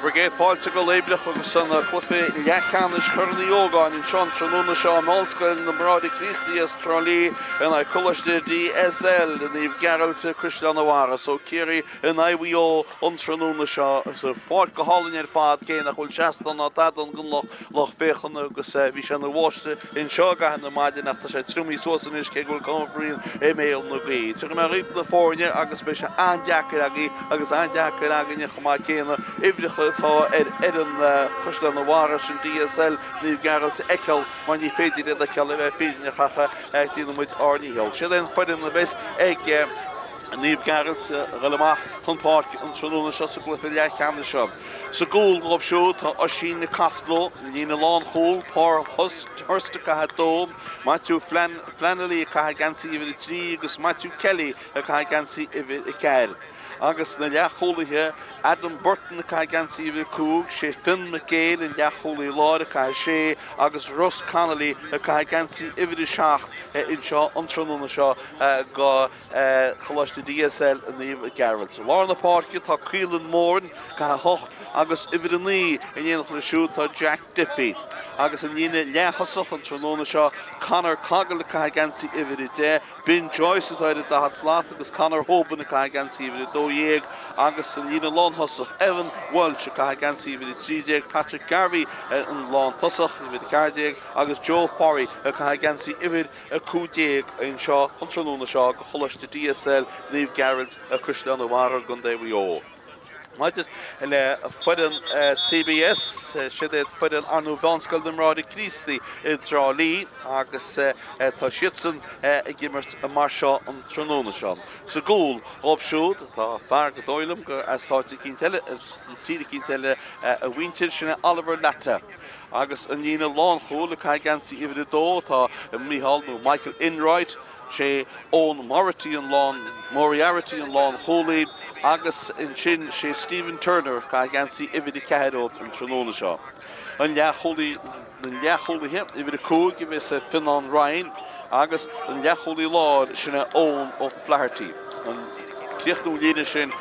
Bhur gcéad fáilte go Luimneach agus an cluiche leathcheannais Chorn Uí Ógáin anseo an tráthnóna seo i Meánscoil na mBráithre Críostaí as Trá Lí in aghaidh Coláiste DSL i Naomh Gearailt, Caisleán an Bharraigh. So Ciarraí in aghaidh Mhaigh Eo an tráthnóna seo sa pháirc go hálainn ar fad cé nach bhfuil seastán ná tada ann don lucht féachana agus bhí sé ina bháisteach anseo i gcaitheamh na maidine ach tá sé triomaithe suas anois cé go bhfuil cuma bhrian i mbéal na gaoithe. Tiocfaidh mé chuig na foirne agus beidh sé an-deacair agaibh agus an-deacair againne chomh maith céanna uimhreacha atá ar fhoireann Chaisleán an Bharraigh, sin DSL Naomh Gearailt a fheiceáil mar ní féidir iad a fheiceáil le bheith fírinneach ach déanfaidh muid ár ndícheall. Siad é an foireann a bheas ag Naomh Gearailt a dhul amach chun páirce an tráthnóna seo sa gcluiche leathcheannais seo. Sa gcúl dóibh siúd tá Oisín Costello, líne lánchúl, Paul Hurst ag caitheamh 2, Matthew Flannelly ag caitheamh geansaí uimhir 3 agus Matthew Kelly ag caitheamh geansaí uimhir 4. Agus na leathchúlaithe, Adam Burton ag caitheamh geansaí uimhir 5, sé Fionn McGale an leathchúlaí láir ag caitheamh 6 agus Russ Connolly ag caitheamh geansaí uimhir 7 anseo an tráthnóna seo go Choláiste DSL Naomh Gearailt. I lár na páirce tá Caolan Moran, caitheamh 8, agus uimhir 9 in éineacht leis siúd tá Jack Diffey. Agus an líne leath-thosach an tráthnóna seo, Conor Cogle ag caitheamh geansaí uimhir 10, Ben Joyce atá ar an 40 slat agus Conor Hoban ag caitheamh geansaí uimhir 12 agus an líne lánthosach, Evan Walsh ag caitheamh geansaí uimhir 13, Patrick Garvey an lántosach, uimhir 14, agus Joe Forry ag caitheamh geansaí uimhir 15 anseo an tráthnóna seo go Choláiste DSL Naomh Gearailt, Caisleán an Bharraigh i gContae Mhaigh Eo. Maidir le foireann CBS, siad iad foireann ar ndóigh Mheánscoil na mBráithre Críostaí i dTrá Lí agus tá siadsan ag imirt mar seo an tráthnóna seo. Sa gcúl dhóibh siúd tá fear gur dóigh liom gur as áit eicínt eile, as tír eicínt eile a mhuintir, sin é Oliver Latta. Agus an líne lánchúil ag caitheamh geansaí uimhir 2 tá Micheál nó Michael Enright, sé Eoin Moriarty an lán, Moriarty an lánchúlaí agus ansin sé Stephen Turner ag caitheamh geansaí uimhir 4 dóibh an tráthnóna seo. An leathchúlaí, na leathchúlaithe, uimhir 5 a bheas ag Fionnán Ryan agus an leathchúlaí láir sin é Eoin O'Flaherty. An críochnú líne sin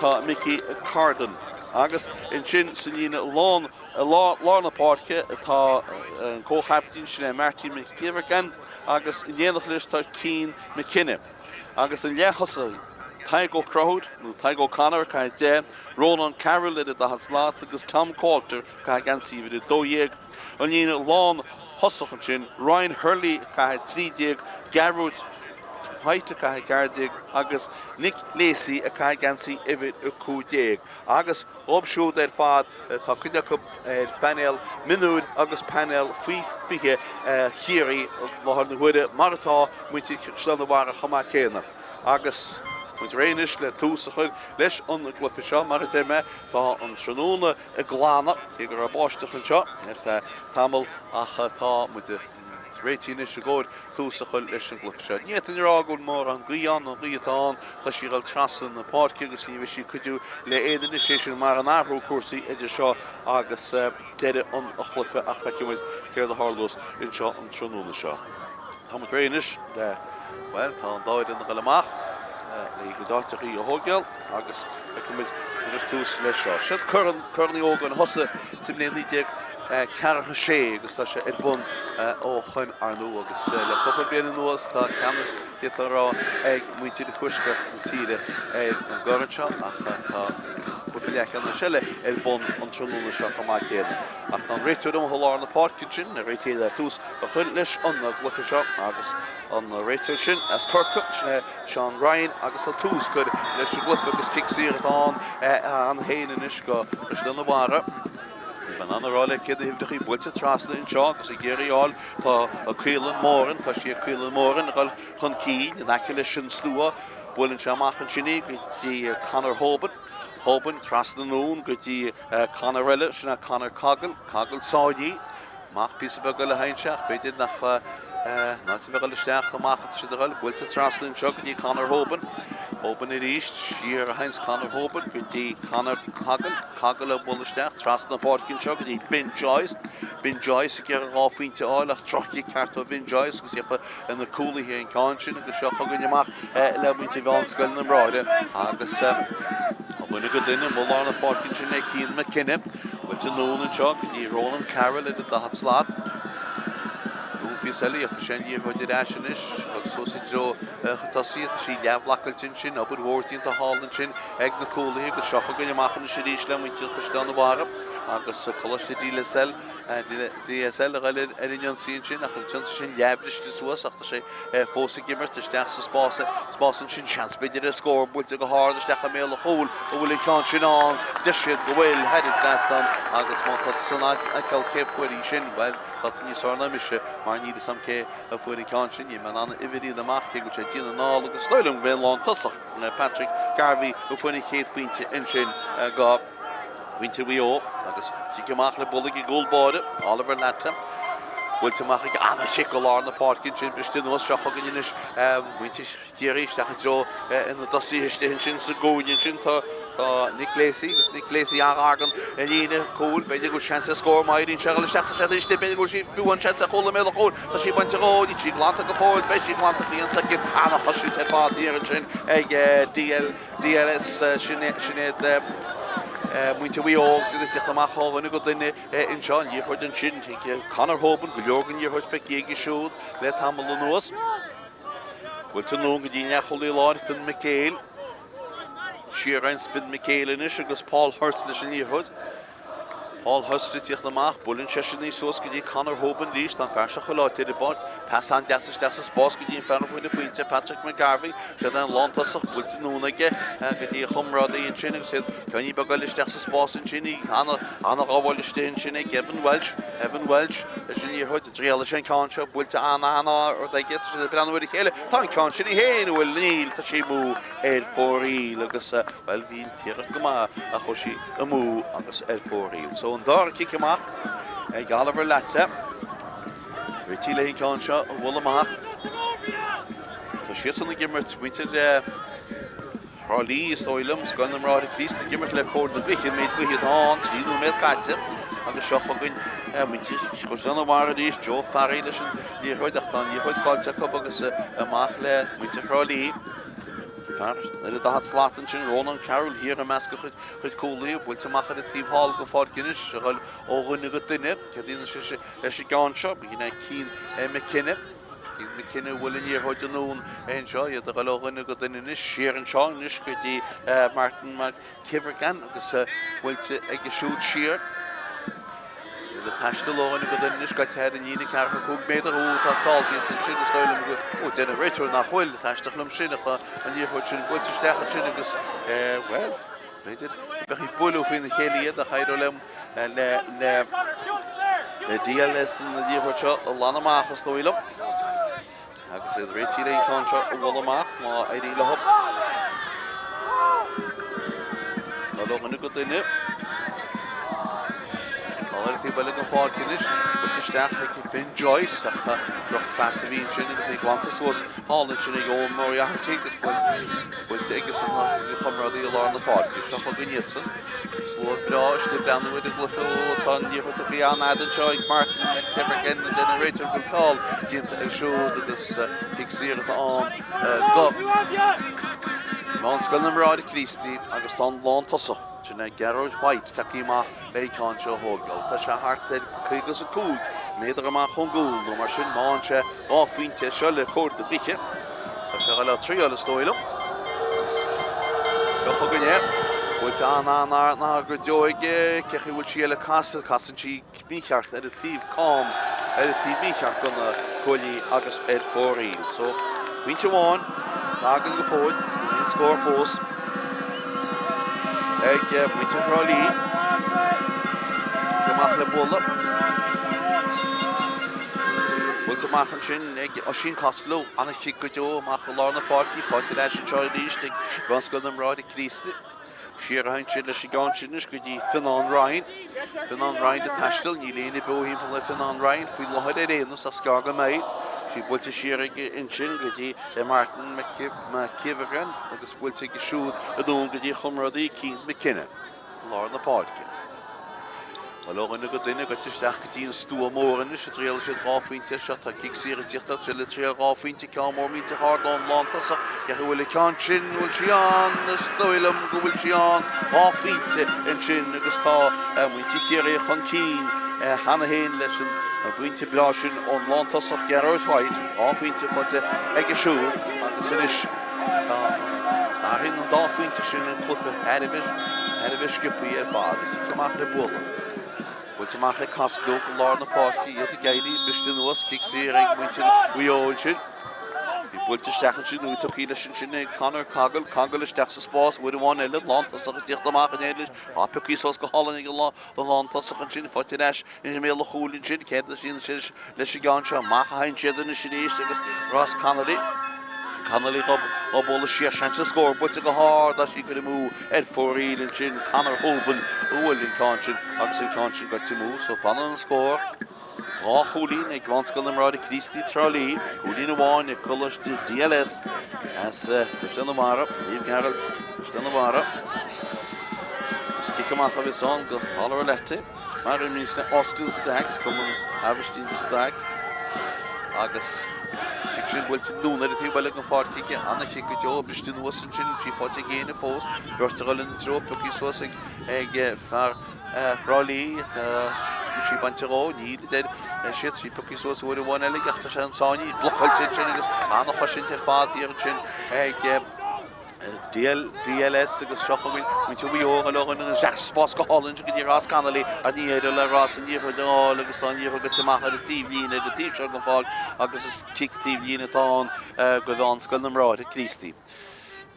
tá Mickey Carden agus ansin sa líne lán I lár na páirce tá an comhchaiptín, sin é Marty McGivern, agus in éineacht leis tá Cian McKenna. Agus an leath-thosaí, Tadhg Ó Conchúir, nó Tadhg O'Connor, ag caitheamh 10, Rónán Carroll ar an 40 slat agus Tom Coulter ag caitheamh geansaí uimhir 12. An líne lán-thosach ansin, Ryan Hurley ag caitheamh 13, Gearóid White ag caitheamh 14 agus Nick Lacey ag caitheamh geansaí uimhir 15. Agus dhóibh siúd ar fad, tá cuid acu ar phainéal mionúir agus painéal faoi 20 Chiarraí i láthair na huaire, mar atá muintir Chaisleán an Bharraigh chomh maith céanna. Agus muid réidh anois le tús a chur leis an gcluiche seo. Mar a deir mé, tá an tráthnóna ag glanadh, cé go raibh báisteach anseo ar feadh tamall, ach tá muid réitithe anois i gcomhair tús a chur leis an gcluiche seo. Ní fhéadfainn a rá go bhfuil mórán gaoth ann, an ghaoth atá ann, tá sí ag dul trasna na páirce agus ní bheidh sí ag cuidiú le aon duine, sé sin mara n-athrú cúrsaí idir seo agus deireadh an chluiche ach feicfidh muid céard a tharlós anseo an tráthnóna seo. Tá muid réidh anois le, bhuel, tá an dá fhoireann ag dul amach le go dtáiteachaí a thógáil agus feicfidh muid nuair is tús leis seo. Siod Corn, Corn Uí Ógáin a thosaigh sa mbliain 1946 agus tá sé ar bun ó shoin ar ndóigh agus le cúpla bliain anuas tá ceannas d'fhéadfá a rá ag muintir thuaisceart na tíre ar an gcorn seo ach tá cluiche leathcheannais eile ar bun an tráthnóna seo chomh maith céanna. Ach tá an réiteoir amuigh i lár na páirce ansin, réitithe le tús a chur leis an gcluiche seo agus an réiteoir sin as Corcaigh, sin é Seán Ryan agus tá tús curtha leis an gcluiche agus cic saor atá ann cheana féin anois go Caisleán an Bharraigh. Ní bheinn in ann a rá le cé na huimhreachaí buailte trasna anseo agus ag iarraidh a fháil tá Caolan Moran, tá sí ag Caolan Moran a dhul chun cinn in aice leis an slua. Buaileann sé amach ansin í go dtí Conor Hoban. Hoban trasna anonn go dtí Conor eile, sin é Conor Cogle, Cogle sáinnithe. Amach píosa beag eile a théann sé ach b'fhéidir nach in áit a bheith ag dul isteach, amach atá siad ag dul. Buailte trasna anseo go dtí Conor Hoban. Hoban arís, siar a théanns Conor Hoban go dtí Conor Cogle. Cogle ag bualadh isteach trasna na páirce anseo go dtí Ben Joyce. Ben Joyce ag iarraidh 2 phointe a fháil ach droch-chic ceart ó Ben Joyce agus gheofa ina cúlaithe an ceann sin agus seo chugainn amach le muintir Mheánscoil na mBráithre agus. Ó dhuine go duine, amuigh lár na páirce ansin le Cian McKenna. Buailte anonn anseo go dtí Ronan Carroll ar an 40 slat. Anonn píosa eile, gheobhaidh sé an liathróid ar ais anois agus suas i dtreo chun tosaigh. Tá sí leathbhlocáilte ansin, obair mhór déanta thall ansin ag na cúlaithe agus seo chugainn amach anois arís le muintir Chaisleán an Bharraigh agus Coláiste De La Salle. DSL a ghoil ar an ionsaí ansin ach an t-ionsaí sin leathbhriste suas ach tá sé fós ag imirt isteach sa spás spás ansin. Seans b'fhéidir ar scór buailte go hard isteach i mbéal an chúil an bhfuil an ceann sin ann. Deir siad go bhfuil thar an trasnán agus má tá tusa in ann a fheiceáil cé fuair í sin, bhuel, tá tú níos fearr ná mise mar níl fhios a'm cé a fuair an ceann sin. Níl mé in ann an uimhir a dhéanamh amach cé go bhfuil sé dian anall agus is dóigh liom gurb é an lántosach Patrick Garvey a fuair an chéad phointe ansin go Muintir Mhaigh Eo agus cic amach le bualadh ag an gcúl báire, Oliver Latta. Buailte amach ag an-chic go lár na páirce ansin, briste anuas, seo chugainn anois muintir Chiarraí isteach i dtreo ina dtosaithe istigh ansin sa gcúinne ansin tá tá Nick Lacey agus Nick Lacey an-ghar don líne cúil, b'fhéidir go bhfuil seans ar scór má éiríonn sé a dhul isteach, tá sé istigh, b'fhéidir go bhfuil sí fiú an seans ar chúl i mbéal an chúil, tá sí bainte dhó, níl sí glanta go fóill, beidh sí glanta faoi aon soicind, an-chosaint ar fad thiar ansin ag DL. DLS, sin iad muintir Mhaigh Eo agus iad ag teacht amach ó dhuine go duine anseo. An liathróid ansin chuig Conor Hoban, go leor den liathróid feicthe aige siúd le tamall anuas. Buailte anonn go dtí an leathchúlaí láir, Finn McHale. Siar anns Finn McHale anois agus Paul Hurst leis an liathróid. Paul Hurst ag tíocht amach, buaileann seisean í suas go dtí Conor Hoban arís, tá an fear seo chuile áit ar an bpáirc, pas an-deas isteach sa spás go dtí an fear a fuair an pointe, Patrick McGarvey, siod é an lántosach, buailte anonn aige go dtí a chomrádaí ansin agus iad ceainnín beag eile isteach sa spás ansin, í an-ghabháil istigh ansin ag Evan Walsh, Evan Walsh leis an liathróid, triailfidh sé an ceann seo, buailte an-an-ard aige, tá siad ag breathnú ar a chéile, tá an ceann sin í féin, bhuel níl, tá sí amú ar fóraoil agus, bhuel, bhí an t-iarracht go maith ach chuaigh sí amú agus ar fóraoil. So an dara cic amach ag Oliver Latta. Réitithe le an ceann seo a bhualadh amach. Tá siadsan ag imirt muintir Thrá Lí, is dóigh liom, Scoil na mBráithre Críost ag imirt le cóir na gaoithe, an méid gaoithe atá ann, 3 nóiméad caite agus seo chugainn muintir Chaisleán an Bharraigh arís, Joe Farry leis an liathróid ach tá an liathróid caillte acu agus amach le muintir Thrá Lí. Fear ar an 40 slat ansin, Ronan Carroll thiar i measc a chuid chuid cúlaithe, buailte amach ar an taobh thall den pháirc anois, a ghoil ó dhuine go duine. Céard a dhéanfaidh sé leis an gceann seo? B'in é Cian McKenna. Cian McKenna a bhuail an liathróid anonn anseo, iad a ghoil ó dhuine go duine anois. Siar anseo anois go dtí Martin McKivergan agus buailte aige siúd siar. Iad ag taisteal ó dhuine go duine anois, gaibhte thar an líne 45 méadar. Ó, tá feall déanta ansin, is dóigh liom go, ó, deir an réiteoir nach bhfuil, is aisteach liom sin ach tá an liathróid sin buailte isteach ansin agus, bhuel, b'fhéidir go mbeadh bualadh faoina chéile iad ach éireoidh liom le, le, le DLS an liathróid seo a ghlanadh amach, is dóigh liom. Agus iad réitithe le an ceann seo a bhualadh amach má éiríonn leo. Dul ó dhuine go duine. Dul ar an taobh eile den pháirc anois. Buailte isteach ag Ben Joyce ach drochphas a bhí ansin agus é glanta suas thall ansin ag Eoin Moriarty agus buailte aige san ag a chomrádaí i lár na páirce. Seo chugainn iadsan. Slua breá istigh ag breathnú ar an gcluiche ó tá an liathróid tugtha an-fhada anseo ag Martin McKevergan a deir an réiteoir go bhfuil feall déanta air siúd agus cic saor atá ann go Meánscoil na mBráithre Críostaí agus tá an lántosach, sin é Gearóid White, tagtha amach le an ceann seo a thógáil. Tá sé thart ar 55 méadar amach ón gcúl nó mar sin má fhaigheann sé Dhá phointe seo le cóir na gaoithe. Tá sé ag dul á triail is dóigh liom. Seo chugainn é. Buailte an-an-an-ard go deo aige. Cé chaoi a bhfuil sí le casadh? Casann sí mícheart ar an taobh cam, ar an taobh mícheart de na cuaillí agus ar fóraoil. So, pointe amháin atá againn go fóill. Is go an scór fós ag muintir Thrá Lí. Amach le bualadh. Buailte amach ansin ag Oisín Costello, an-chic go deo amach i lár na páirce, faighte ar ais anseo arís ag Meánscoil na mBráithre Críostaí. Siar a théann siad leis an gceann sin anois go dtí Fionnán Ryan. Fionnán Ryan ag taisteal, níl éinne beo thimpeall ar Fionnán Ryan faoi láthair ar aon nós ach is gearr go mbeidh. Sí buailte siar aige ansin go dtí Martin McKivergan agus buailte aige siúd anonn go dtí a chomrádaí Cian McKenna. I lár na páirce. Dhul ó dhuine go duine, goite isteach go dtí an stua mór anois, a dtriailfidh siad 2 phointe air seo. Tá cic saor ag tíocht air, le triail 2 phointe, ceann mór millteach ard ón lántosach. Cé acu a bhfuil an ceann sin, an bhfuil sí ann? Is dóigh liom go bhfuil sí ann. 2 phointe ansin agus tá muintir Chiarraí chun cinn cheana féin leis an bpointe breá sin ón lántosach Gearóid White. 2 phointe faighte aige siúd agus anois tá athraíonn an dá phointe sin an cluiche thar a bheith thar a bheith sciobthaí ar fad. A chic amach le bualadh. Buailte amach ag Cosgrove go lár na páirce, iad ag éirí, briste anuas, cic saor ag muintir Mhaigh Eo ansin. Bhí buailte isteach ansin, nó tugtha leis ansin ag Conor Cogle, Cogle isteach sa spás, uair amháin eile, lántosach ag tíocht amach in éineacht leis. Á, pioctha suas go hálainn ag an lántosach ansin, faighte ar ais I mbéal an chúil ansin, céard a théann sé leis an gceann seo? Amach a théann siad anois arís agus Ross Connolly, Connolly á bualadh siar, seans ar scór, buailte go hard, tá sí curtha amú ar fóraoil ansin, Conor Hoban a bhuail an ceann sin agus an ceann sin goite amú. So fanann an scór. 2 chúilín ag Bunscoil na mBráithre Críostaí Trá Lí, cúilín amháin ag Coláiste DLS as Caisleán an Bharraigh, Naomh Gearailt, Caisleán an Bharraigh. Is cic amach a bheas ann go Oliver Lahti. Fear a imríonns le Austin Stacks, cumann Aibhistín de Staic, agus cic sin buailte anonn ar an taobh eile den pháirc aige. Ana-chic go deo, briste anuas ansin, sí faighte ag éinne fós. Beirt ag dul ina treo, pioctha suas ag fear Thrá Lí, tá sí bainte dhó, níl, a deir siad, sí pioctha suas uair amháin eile ach tá sé ansan, blocáilte ansin agus ana-chosaint ar fad thiar ansin ag DLS agus seo chugainn muintir Mhaigh Eo ag dul isteach sa spás go hálainn go dtí Ross Connolly ach ní éireoidh le Ross an liathróid a fháil agus tá an liathróid goite amach ar an taobhlíne ar an taobh seo den pháirc agus is cic taobhlíne atá ann go Mheánscoil na mBráithre Críostaí.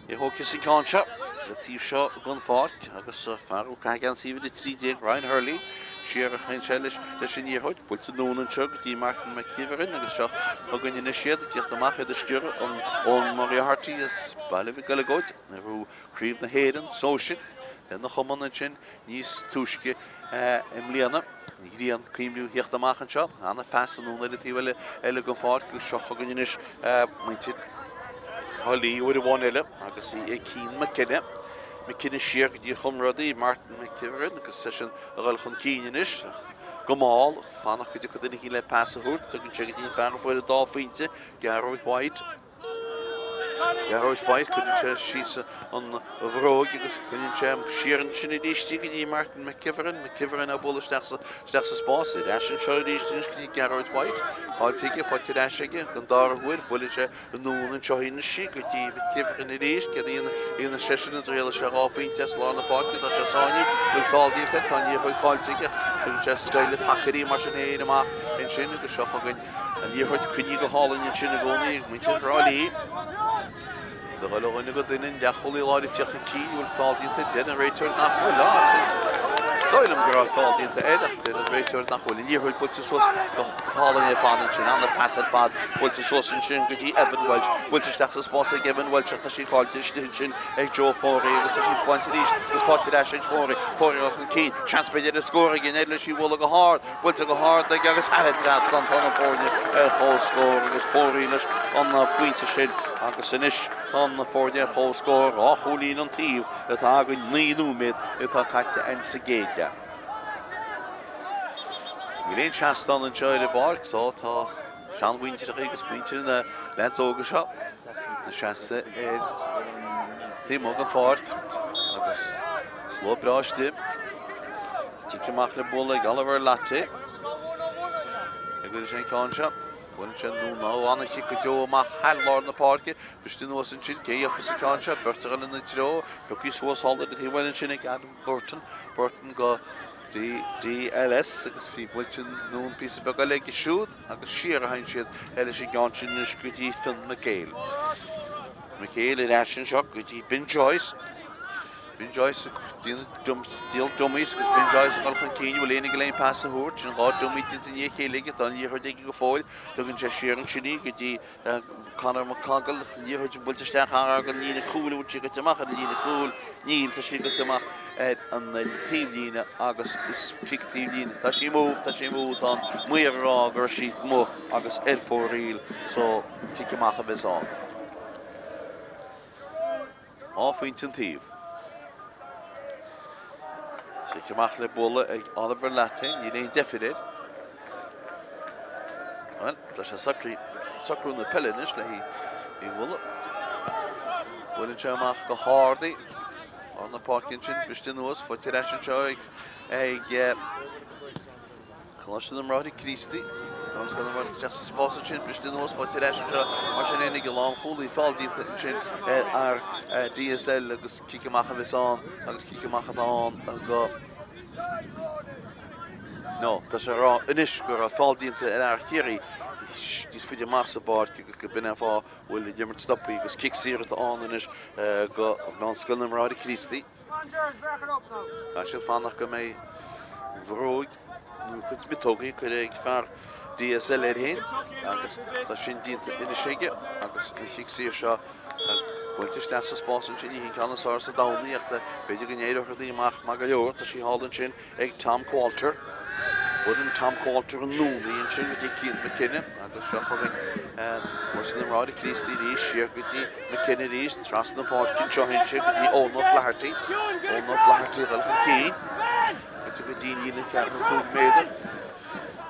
É thógfas an ceann seo le taobh seo den pháirc agus fear ó caithfidh geansaí uimhir 13 Ryan Hurley siar a théann sé leis leis an liathróid. Buailte anonn anseo go dtí Martin McKivergan agus seo chugainn anois iad ag tíocht amach iad á stiúradh ag Eoin Moriarty as Baile Mhic Eileagóid a bhuaigh Craobh na hÉireann Sóisir lena chumann ansin níos túisce i mbliana. An ghrian ag cuimliú thíocht amach anseo. Ana-phas anonn ar an taobh eile eile den pháirc agus seo chugainn anois muintir Thrá Lí uair amháin eile agus í ag Cian McKenna. McKenna siar go dtí a chomrádaí Martin McKivergan agus seisean a dhul chun cinn anois. Go mall, fanacht go dtiocfaidh duine éicint le pas a thabhairt. Tugann sé go dtí an fear a fuair an dá phointe, Gearóid White. Gearóid White, cuireann sé síos an bhróig agus coinníonn sé siar ansin arís í go dtí Martin McKivergan. McKivergan á bualadh isteach sa, isteach sa spás. Ar ais anseo arís anois go dtí Gearóid White. Caillte aige, faighte ar ais aige don dara huair. Buaileann sé anonn anseo anois í go dtí McKivergan arís. Céard a dhéanann seisean? An dtriailfidh sé 2 phointe as lár na páirce. Tá sé sáinnithe. Bhfuil feall déanta air? Tá an liathróid caillte aige. Tugann sé steille tacairí mar sin féin amach ansin agus seo chugainn an liathróid coinnithe go hálainn ansin i gcónaí ag muintir Thrá Lí. Do dhul ó dhuine go duine, an leathchúlaí láir ag tíocht chun cinn, bhfuil feall déanta air? Deir an réiteoir nach bhfuil. Á, sin, is dóigh liom go raibh feall déanta air ach deir an réiteoir nach bhfuil. An liathróid buailte suas go hálainn ar fad ansin, ana-phas ar fad buailte suas ansin go dtí Evan Walsh. Buailte isteach sa spás ag Evan Walsh ach tá sí caillte istigh ansin ag Joe Foley agus tá sí bainte arís agus faighte ar ais ag Foley. Foley chun cinn, seans b'fhéidir ar scór aige, in éineacht leis í bhualadh go hard. Buailte go hard aige agus thar an trasnán tá na foirne ar comhscór agus Foley leis an bpointe sin agus anois tá na foirne ar comhscór, 2 chúilín an taobh atá againn, 9 nóiméad atá caite againn sa gcéad leath. Níl aon seastán anseo ar an bpáirc so tá seanmhuintireacha agus muintir na leaids óga seo ina seasamh ar taobh amuigh den pháirc agus slua breá istigh. Cic amach le bualadh ag Oliver Lahti. Ag goil sé an ceann seo. Buaileann sé anonn ó ana-chic go deo amach thar lár na páirce. Briste anuas ansin. Cé a gheofas an ceann seo? Beirt a dhul ina treo. Pioctha suas thall ar an taobh eile ansin ag Adam Burton. Burton go DLS agus í buailte anonn píosa beag eile aige siúd agus siar a théann siad leis an gceann sin anois go dtí Fionn McHale. McHale ar ais anseo go dtí Ben Joyce. Ben Joyce ag déanamh díol dummies agus Ben Joyce ag dul chun cinn, bhfuil éinne aige le aon pas a thabhairt, sin 2 dummy déanta i ndiaidh a chéile aige, tá an liathróid aige go fóill, tugann sé siar ansin í go dtí Conor McConville, an liathróid buailte isteach thar an líne cúil, an bhfuil sí goite amach ar an líne cúil, níl, tá sí goite amach ar an taobhlíne agus is cic taobhlíne, tá sí amuigh, tá sí amuigh, tá an maor ag rá go raibh sí amuigh agus ar fóraoil so cic amach a bheas ann. 2 phointe an taobh. Sa Cic amach le bualadh ag Oliver Latte, níl aon deifir air. Bhuel, tá sé ag socrú na peile anois le hí a bhualadh. Buaileann sé amach go hard í. Lár na páirce ansin, briste anuas, faighte ar ais anseo ag ag Coláiste na mBráithre Críostaí. Bunscoil na mBráithre isteach sa spás ansin, briste anuas, faighte ar ais anseo mar sin ag an lánchúlaí, feall déanta ansin ar DSL agus cic amach a bheas ann agus cic amach atá ann go No, tá sé ag rá anois go raibh feall déanta ar fhear Chiarraí níos faide amach sa bpáirc agus go b'in é an fáth a bhfuil an imirt stoptha agus cic saor atá ann anois go Meánscoil na mBráithre Críostaí. Tá siad fanacht go mbeidh bhróig nó chuid miotógaí curtha ag fear DSL air féin agus tá sin déanta anois aige agus an chic saor seo buailte isteach sa spás ansin ní hin ceann is fearr sa domhan í ach b'fhéidir go n-éireodh rudaí amach maith go leor. Tá sí thall ansin ag Tom Qualter. Buaileann Tom Qualter anonn í ansin go dtí Cian McKenna agus seo chugainn Coláiste na mBráithre Críostaí arís, siar go dtí McKenna arís, trasna na páirce anseo ansin go dtí Eoin O'Flaherty. Eoin O'Flaherty ag dul chun cinn. Go dtí an líne 45 méadar.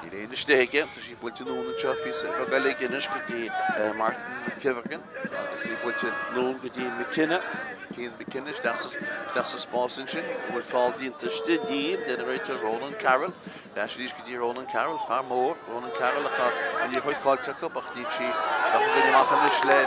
Níl éinne istigh aige, tá sí buailte anonn anseo píosa beag eile aige anois go dtí Martin McKivergan agus í buailte anonn go dtí McKenna. Cian McKenna isteach sa spás ansin, an bhfuil feall déanta istigh? Níl, deir an réiteoir Ronan Carroll. Ar ais arís go dtí Ronan Carroll, fear mór, Ronan Carroll ach tá an liathróid caillte acu ach níl sí ach ag dul amach anois le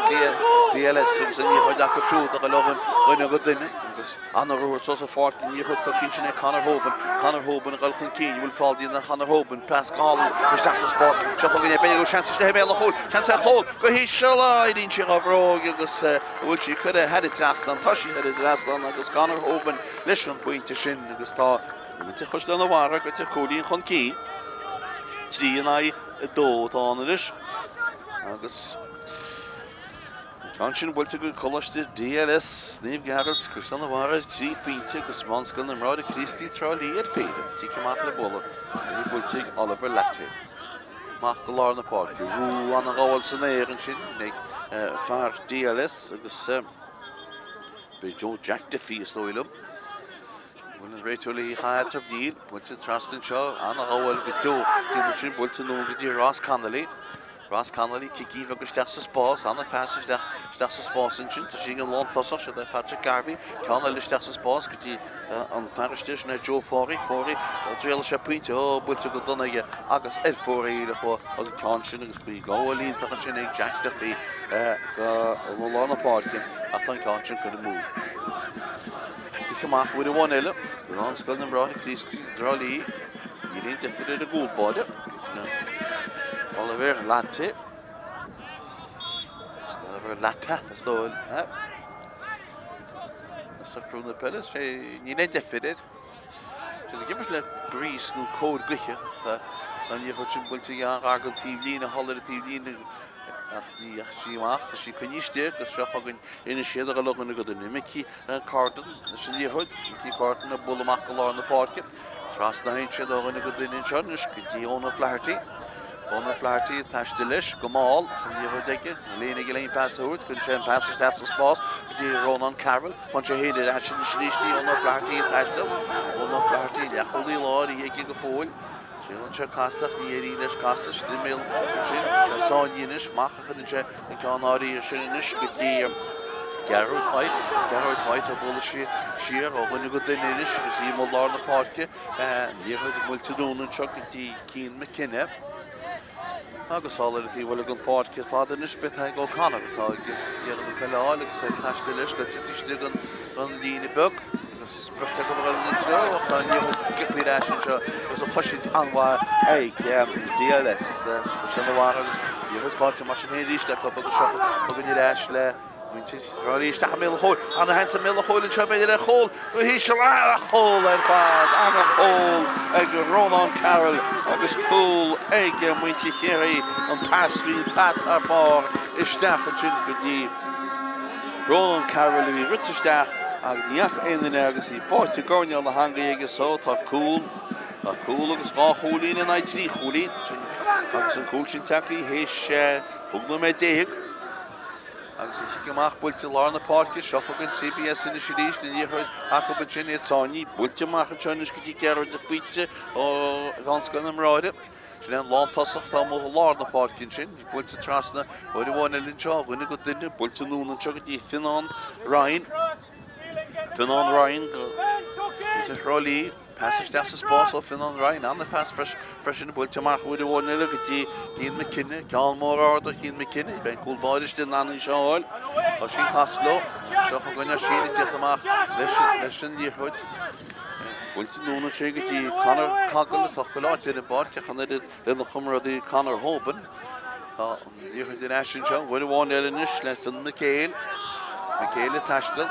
DLS agus an liathróid acu siúd ag dul ó dhuine go duine agus an-ruathar suas an pháirc an liathróid tugtha ansin ag Conor Hoban. Conor Hoban ag dul chun cinn, an bhfuil feall déanta ar Chonor Hoban, pas go hálainn isteach sa spás. Seo chugainn é, b'fhéidir go bhfuil seans istigh i mbéal an chúil, seans ar chúl go híseal, éiríonn sí dá bhróig agus an bhfuil sí curtha thar an trasnán, tá sí thar an trasnán agus Conor Hoban leis an bpointe sin agus tá muintir Chaisleán an Bharraigh goite cúilín chun cinn. 3 in aghaidh 2 atá ann anois agus An ceann sin buailte go Coláiste DLS Naomh Gearailt, Caisleán an Bharraigh ar 3 phointe agus Meánscoil na mBráithre Críostaí Trá Lí ar péire. Cic amach le bualadh agus í buailte ag Oliver Latte. Amach go lár na páirce. Wú, an-ghabháil san aer ansin ag fear DLS agus b'é Joe Jack Diffie is dóigh liom. Bhfuil an réiteoir léi chaith Níl, buailte trasna anseo, an-ghabháil go deo. Déanann sin buailte anonn go dtí Ross Connolly. Ross Connolly, cicín bheag isteach sa spás, an-phas isteach isteach sa spás ansin. Tá sí ag an lántosach, sin é Patrick Garvey. Ceann eile isteach sa spás go dtí an fear istigh, sin é Joe Forey. Forey, ó thriail sé pointe, ó, buailte go dona aige agus ar fóraoil a chuaigh an ceann sin agus bhí gabháil iontach ansin ag Jack Duffy go lár na páirce ach tá an ceann sin curtha amú. Cic amach uair amháin eile do Mheánscoil na mBráithre Críostaí i dTrá Lí. Níl aon deifir ar an gcúl báire. Oliver Latte. Oliver Latte is dóigh. Socrú na peile, sé níl aon deifir air. Sé ag imirt le bríos nó cóir gaoithe ach an liathróid sin buailte an-ghar don taobhlíne, thall ar an taobhlíne ach ní dheachaigh sí amach. Tá sí coinnithe istigh agus seo chugainn anois iad ag dul ó dhuine go duine. Mickey Cardon leis an liathróid. Mickey Cardon ag bualadh amach go lár na páirce. Trasna a théann siad ó dhuine go duine anseo anois go dtí Eoin O'Flaherty. Eoin O'Flaherty ag taisteal leis go mall ach an liathróid aige. Níl éinne aige le aon pas a thabhairt. Cuireann sé an pas isteach sa spás go dtí Rónán Carroll. Faigheann sé féin ar ais anois arís dtí Eoin O'Flaherty ag taisteal. Eoin O'Flaherty, leathchúlaí láir í aige go fóill. Triaileann sé casadh ach ní éiríonn leis casadh istigh i mbéal ansin. Tá sé sáinnithe anois. Amach a chuireann sé an ceann áirithe sin anois go dtí Gearóid White. Gearóid White á bualadh siar ó dhuine go duine anois agus í i lár na páirce. Liathróid buailte anonn anseo go dtí Cian McKenna. Agus thall ar an taobh eile den pháirc ar fad anois b'é Tadhg O'Connor atá ag iarraidh an peil a fháil agus é ag taisteal leis go dtí istigh den líne beag agus beirt acu ag dul ina treo ach tá an liathróid sciobtha ar ais anseo agus an chosaint an-mhaith ag DLS. Caisleán an Bharraigh agus liathróid caillte mar sin féin arís acu agus seo chugainn ar ais le Muintir Thrá Lí isteach i mbéal an chúil. Ana-sheans i mbéal an chúil anseo, b'fhéidir ar chúl go híseal. Ana-chúl ar fad, ana-chúl ag Rónán Carroll agus cúl ag muintir Chiarraí. An pas, bhí an pas thar barr isteach ansin go dtí Rónán Carroll a bhí rite isteach agus ní fhaca aon duine agus í báite i gcoirnéal na heangaí aige so tá cúl, tá cúl agus dhá chúilín in aghaidh trí chúilín agus an cúl sin tagtha théis 15 nóiméad. Agus an chic amach buailte i lár na páirce, seo chugainn CBS anois arís, an liathróid acu ansin, iad sáinnithe, buailte amach anseo anois go dtí Gearóid de Faoite ó Mheánscoil na mBráithre. Sin é an lántosach atá amuigh i lár na páirce ansin, buailte trasna uair amháin eile anseo, ó dhuine go duine, buailte anonn anseo go dtí Fionnán Ryan. Fionnán Ryan go Trá Lí. Pas isteach sa spás ó Fionnán Ryan, an-phas freisin, buailte amach uair amháin eile go dtí Cian McKenna, ceann mór ard ó Chian McKenna, beidh an cúl báire istigh in ann í seo a fháil. Oisín Costello, seo chugainn Oisín ag tíocht amach leis an liathróid. Buailte anonn ansin go dtí Conor Cogle atá chuile áit ar an bpáirc ach an oiread lena chomrádaí Conor Hoban. Tá an liathróid ar ais anseo, uair amháin eile anois le Fionn McHale. McHale ag taisteal.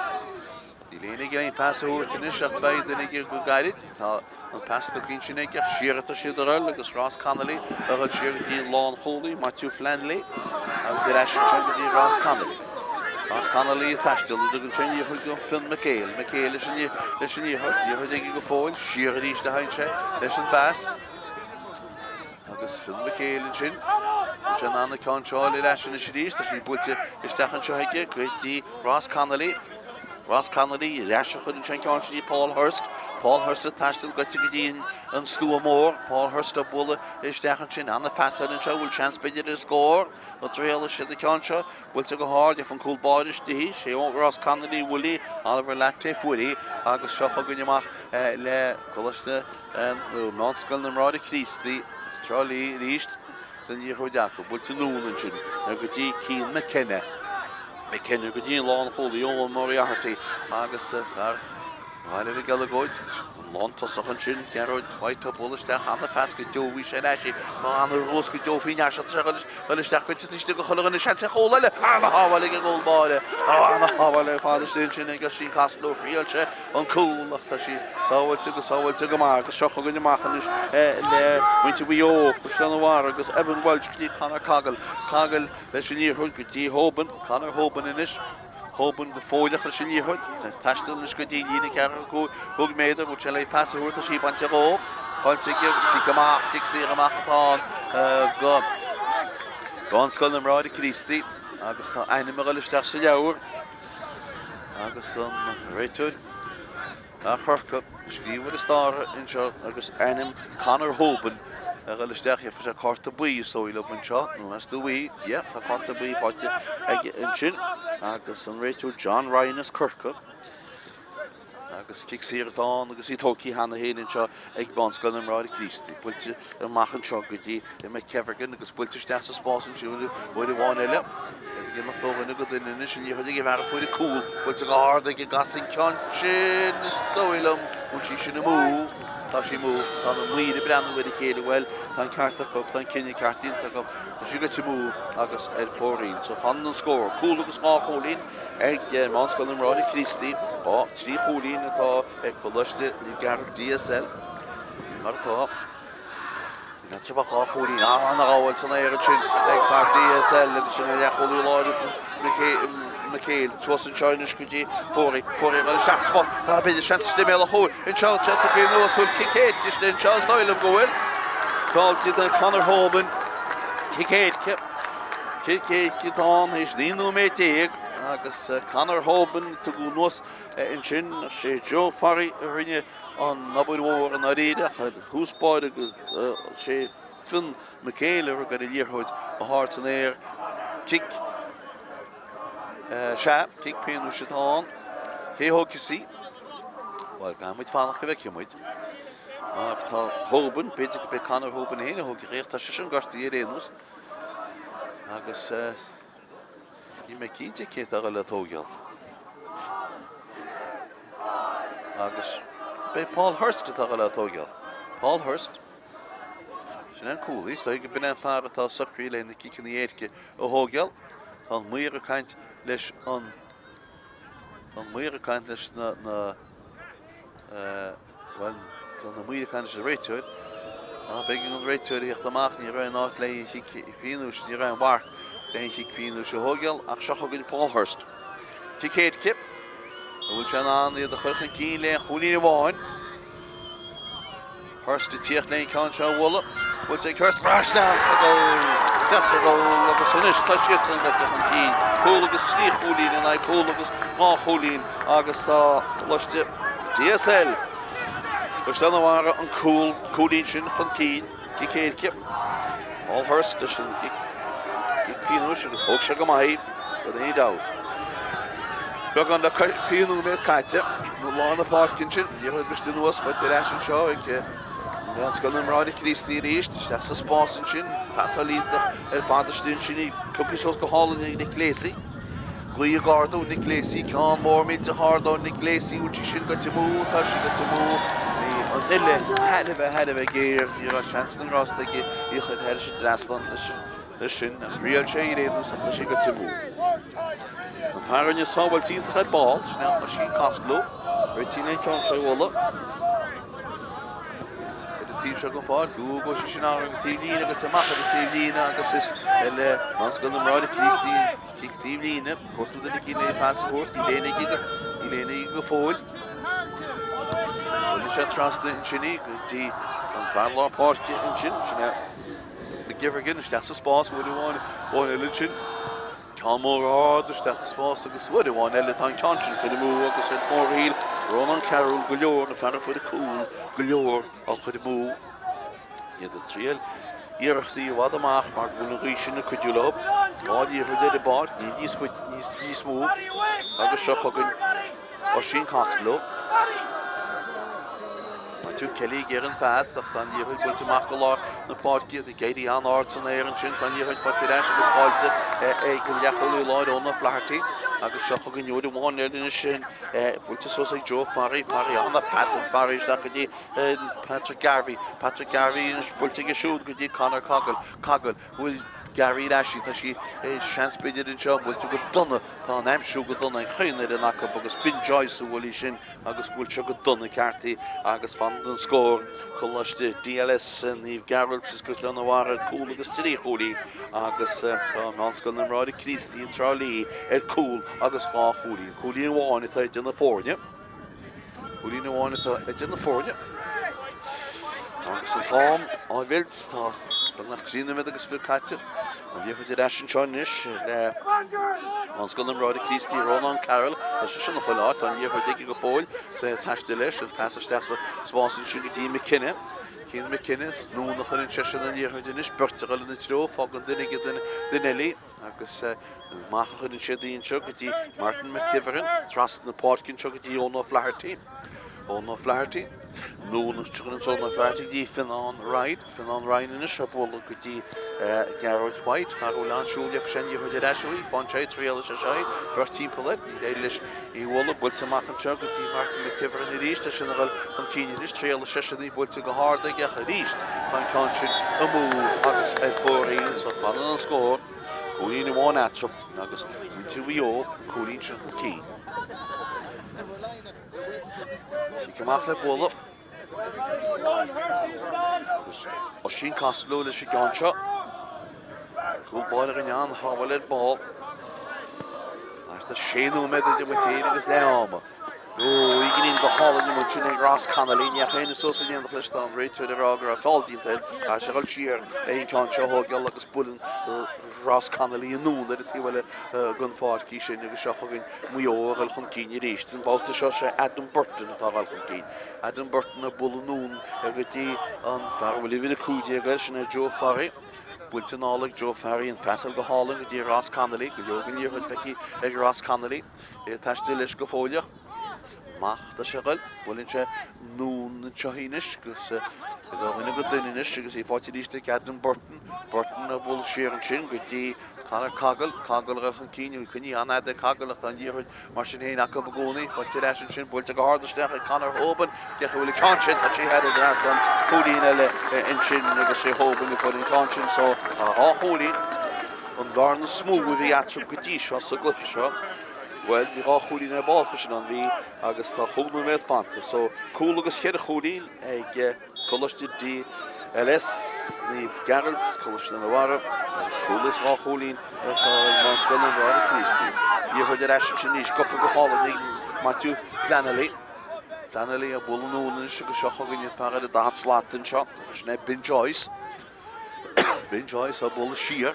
Níl éinne ag iarraidh an pas a thabhairt anois ach beidh duine aige go gairid. Tá an pas tugtha ansin aige ach siar atá siad ag dul agus Ross Connolly ag dul siar go dtí an lánchúlaí, Matthew Flannelly, agus ar ais ansin go dtí Ross Connolly. Ross Connolly ag taisteal, an dtugann sé an liathróid go Fionn McHale. McHale leis an liathróid, liathróid aige go fóill, siar arís a thagann sé leis an bpas. Agus Fionn McHale ansin, bhfuil sé in ann an ceann seo a fháil ar ais anois arís, tá sí buailte isteach anseo aige go dtí Ross Connolly. Ross Connolly ar ais a chuireann sé an ceann sin go dtí Paul Hurst. Paul Hurst ag taisteal goite go dtí an stua mór. Paul Hurst ag bualadh isteach ansin. Ana-phas eile anseo, bhfuil seans b'fhéidir ar scór. An dtriailfidh siad an ceann seo. Buailte go hard, gheobhaidh an cúl báire istigh í. Sé Ross Connolly a bhuail í. Oliver Latte fuair í agus seo chugainn amach le Coláiste nó Meánscoil na mBráithre Críostaí sa Trá Lí arís is an liathróid acu. Buailte anonn ansin go dtí Cian McKenna. McKenna go dtí an lánchúlaí Eoin Moriarty agus fear Ghaillimh ag agóid. An lántosach ansin, Gearóid White ag bualadh isteach ana-phas go deo bhí sé ar ais. Tá ana-luas go deo faoi ndear seo. Tá sé ag dul isteach go dtí istigh go chuile dhuine seans ar chúl eile. Ana-shábháil ag an gcúl báire. Ana-shábháil ar fad istigh ansin ag Oisín Costello. Thriail sé an cúl ach tá sí sábháilte go sábháilte go maith agus seo chugainn amach anois le muintir Mhaigh Eo, Caisleán an Bharraigh agus Evan Walsh go dtí Conor Cogle. Cogle leis an liathróid go dtí Hoban. Conor Hoban anois. Hoban go fóilleach leis an liathróid. Taisteal anois go dtí líne 45 méadar. Bhfuil sé le pas a thabhairt, tá sí bainte dhó. Faighte aige agus cic amach, cic saor amach atá ann go Meánscoil na mBráithre Críostaí agus tá ainm ag dul isteach sa leabhar agus an réiteoir A Chorcaigh, scríobh ar an starra anseo agus ainm Conor Hoban ag dul isteach. Gheobhaidh sé cárta buí is dóigh liom anseo, nó meas tú í? Yeah, tá cárta buí faighte aige ansin agus an réiteoir John Ryan as Corcaigh. Agus cic saor atá ann agus í tógtha cheana féin anseo ag Meánscoil na mBráithre Críostaí. Buailte amach anseo go dtí McKevergan agus buailte isteach sa spás ansin uair amháin eile. Iad ag imeacht ó dhuine go duine anois, an liathróid ag an bhfear a fuair an cúl. Buailte go hard ag an gcasan ceann sin, is dóigh liom, bhfuil sí sin amú? Tá sí amú. Tá na maoir ag breathnú ar a chéile. Bhuel, tá an ceart acu, tá an cinneadh ceart déanta acu. Tá sí goite amú agus ar fóraoil. So fanann an scór. Cúl agus 2 chúilín ag Meánscoil na mBráithre Críostaí. 2, 3 chúilín atá ag Coláiste Naomh Gearailt DSL. Mar atá. Níl ach 2 chúilín an-ghabháil san aer ansin ag fear DSL agus sin é leathchúlaí láir McHale suas anseo anois go dtí Forey. Forey ag dul isteach sa spás. Tá b'fhéidir seans istigh i mbéal an chúil anseo. Tá tugtha anuas bhfuil cic éirice istigh anseo is dóigh liom go bhfuil. Fáilte do Conor Hoban. Cic éirice. Cic éirice atá ann théis 19 nóiméad agus Conor Hoban tugadh anuas ansin. Sé Joe Forey a rinne an obair mhór i ndáiríre ach ar thús báire agus sé Fionn McHale a rug ar an liathróid go hard san aer. Cic, sea, cic pionóis atá ann. Cé a thógfas í? Bhuel, caithfidh muid fanacht go bhfeicfidh muid. Mar tá Hoban, b'fhéidir go b'é Conor Hoban féin a thógfadh í ach tá seisean gortaithe ar aon nós. Agus Níl mé cinnte cé atá le tógáil. Agus b'é Paul Hurst atá le tógáil. Paul Hurst. Sin an cúlaí, is dóigh go b'in é an fear atá socraithe le na ciceanna éirice a thógáil. Tá an maor ag caint leis an Tá an maor ag caint leis na na Bhuel, tá na maoir ag caint leis an réiteoir. Ach b'éigean don réiteoir a theacht amach, ní raibh aon áit le aon chic pionóis, ní raibh aon mharc le aon chic pionóis a thógáil, ach seo chugainn Paul Hurst. Cic éirice, an bhfuil sé in ann iad a chur chun cinn le aon chúilín amháin? Hurst ag tíocht le an ceann seo a bhualadh. Buailte ag Hurst, isteach sa gcúl! Isteach sa gcúl agus anois tá siadsan gaibhte chun cinn. Cúl agus 3 chúilín in aghaidh cúl agus 2 chúilín agus tá Coláiste DSL Caisleán an Bharraigh an cúl, cúilín sin chun cinn. Cic éirice. Paul Hurst leis an gcic pionóis agus thóg sé go maith í, gan aon dabht. Beagán le 20 nóiméad caite i lár na páirce ansin, liathróid briste anuas, faighte ar ais anseo ag Meánscoil na mBráithre Críostaí arís, isteach sa spás ansin, pasáil iontach ar fad istigh ansin, í pioctha suas go hálainn ag Nick Lacey. Gaoth ag ardú, Nick Lacey, ceann mór millteach ard ó Nick Lacey, bhfuil sí sin goite amú, tá sí goite amú, bhí an uille thar a bheith, thar a bheith géar, ní raibh seans na ngrást aige í a chur thairis an dtrasnán leis sin, ach thriail sé ar aon nós ach tá sí goite amú. An fear a rinne sábháilt iontach ar ball, sin é Oisín Costello, réitíonn an ceann seo a bhualadh. Ar an taobh seo den pháirc, ó go sí sin an taobh líne goite amach ar an taobh líne agus is le Meánscoil na mBráithre Críostaí Cic taobh líne, cuartú duine eicínt le pas a thabhairt, níl éinne aige, níl éinne aige go fóill. Buaileann sé trasna ansin í go dtí an fear lár páirce ansin, sin é McGiverigan isteach sa spás, uair amháin, uair eile ansin. Ceann mór ard isteach sa spás agus uair amháin eile tá an ceann sin curtha amú agus ar fóraoil Rónán Carroll go leor, na fear a fuair an cúl, go leor á chur amú. Iad ag triail iarrachtaí i bhfad amach mar go bhfuil an ghaoth sin ag cuidiú leo. Dhá liathróid ar an bpáirc, níl níos faide, níos, níos mó. Agus seo chugainn Oisín Costello. Matthew Kelly ag iarraidh an phas ach tá an liathróid buailte amach go lár na páirce, ag éirí an-ard san aer ansin. Tá an liathróid faighte ar ais agus caillte ag an leathchúlaí láir Eoin O'Flaherty. Agus seo chugainn uair amháin eile anois sin buailte suas ag Joe Farry. Farry an-phas ag Farry isteach go dtí Patrick Garvey, Patrick Garvey anois buailte aige siúd go dtí Conor Cogle, Cogle, bhfuil Garvey ar ais, tá sí seans b'fhéidir anseo, buailte go dona, tá an aimsiú go dona ag chaon fhoireann acu agus Ben Joyce a bhuail í sin agus bhuail sé go dona ceart í agus fanann an scór Coláiste DLS Naomh Gearailt is Caisleán an Bharraigh cúl agus 3 chúilín agus tá Meánscoil na mBráithre Críostaí i dTrá Lí ar cúl agus 2 chúilín, cúilín amháin atá idir na foirne. Cúilín amháin atá idir na foirne. Agus an t-am á mheilt, tá beagnach 3 nóiméad agus 20 caite. An liathróid ar ais anseo anois le Meánscoil na mBráithre Críostaí Rónán Carroll. Tá sé sin chuile áit, tá an liathróid aige go fóill. Is é ag taisteal leis, an pas isteach sa spás ansin go dtí McKenna. Cian McKenna, anonn a chuireann seisean an liathróid anois, beirt ag dul ina treo, fágann duine aige duine eile. Agus amach a chuireann siad í anseo go dtí Martin McKivergan, trasna na páirce anseo go dtí Eoin O'Flaherty. Eoin O'Flaherty, anonn a chuireann Eoin O'Flaherty go dtí Fionnán Ryan. Fionnán Ryan anois á bualadh go dtí Gearóid White. Fear a bhfuil an-siúl gheobhaidh sé an liathróid ar ais uaidh. Faigheann sé triail sé seo í, beirt timpeall air. Níor éirigh leis í a bhualadh. Buailte amach anseo go dtí Martin McKivergan arís. É sin ag dul chun cinn anois. Triail seisean í buailte go hard aige ach arís tá an ceann sin amú agus ar fóraoil. So fanann an scór. Cúilín amháin eatarthu agus muintir Mhaigh Eo an cúilín sin chun cinn. Cic amach le bualadh. Agus Oisín Costello leis an gceann seo. Cúl báire a rinne an-shábháil ar ball. Thart ar sé nóiméad idir muid féin agus leath ama. Ó, éiríonn go hálainn amuigh ansin ag Ross Connolly. Ní dheachaigh éinne suas in éineacht leis tá an réiteoir ag rá go raibh feall déanta air. Caithfidh sé a dhul siar le an ceann seo a thógáil agus buaileann Ross Connolly anonn ar an taobh eile den pháirc í sin agus seo chugainn Maigh Eo a dhul chun cinn arís. An babhta seo sé Adam Burton atá a dhul chun cinn. Adam Burton ag bualadh anonn go dtí an fear a bhfuil uimhir 15 air, sin é Joe Farry. Buailte anall ag Joe Farry, an phasáil go hálainn go dtí Ross Connolly. Go leor den liathróid feicthe ag Ross Connolly. É ag taisteal leis go fóilleach. Amach tá sé ag dul. Buaileann sé anonn anseo anois agus ag ó dhuine go duine anois agus í faighte arís ag Adam Burton. Burton ag bualadh siar ansin go dtí Conor Cogle. Cogle ag dul chun cinn. Í coinnithe an-fhada ag Cogle ach tá an liathróid mar sin féin acu i gcónaí. Faighte ar ais ansin. Buailte go hard isteach ag Conor Hoban. Cé acu a bhfuil an ceann sin? Tá sí thar an dtrasnán. Cúilín eile ansin agus sé Hoban a fuair an ceann sin. So tá dhá chúilín. An bhearna is mó a bhí eatarthu go dtí seo sa gcluiche seo, bhuel, bhí dhá chúilín ar ball freisin ann, bhí, agus tá chúig nóiméad fanta. So, cúl agus cheithre chúilín ag Coláiste DLS Naomh Gearailt, Coláiste na Mara, agus cúl agus dhá chúilín atá ag Meánscoil na mBráithre Críostaí. Liathróid ar ais ansin arís, gafa go hálainn ag Matthew Flannelly. Flannelly ag bualadh anonn anois agus seo chugainn an fear ar an daichead slat anseo, agus sin é Ben Joyce. Ben Joyce á bualadh siar.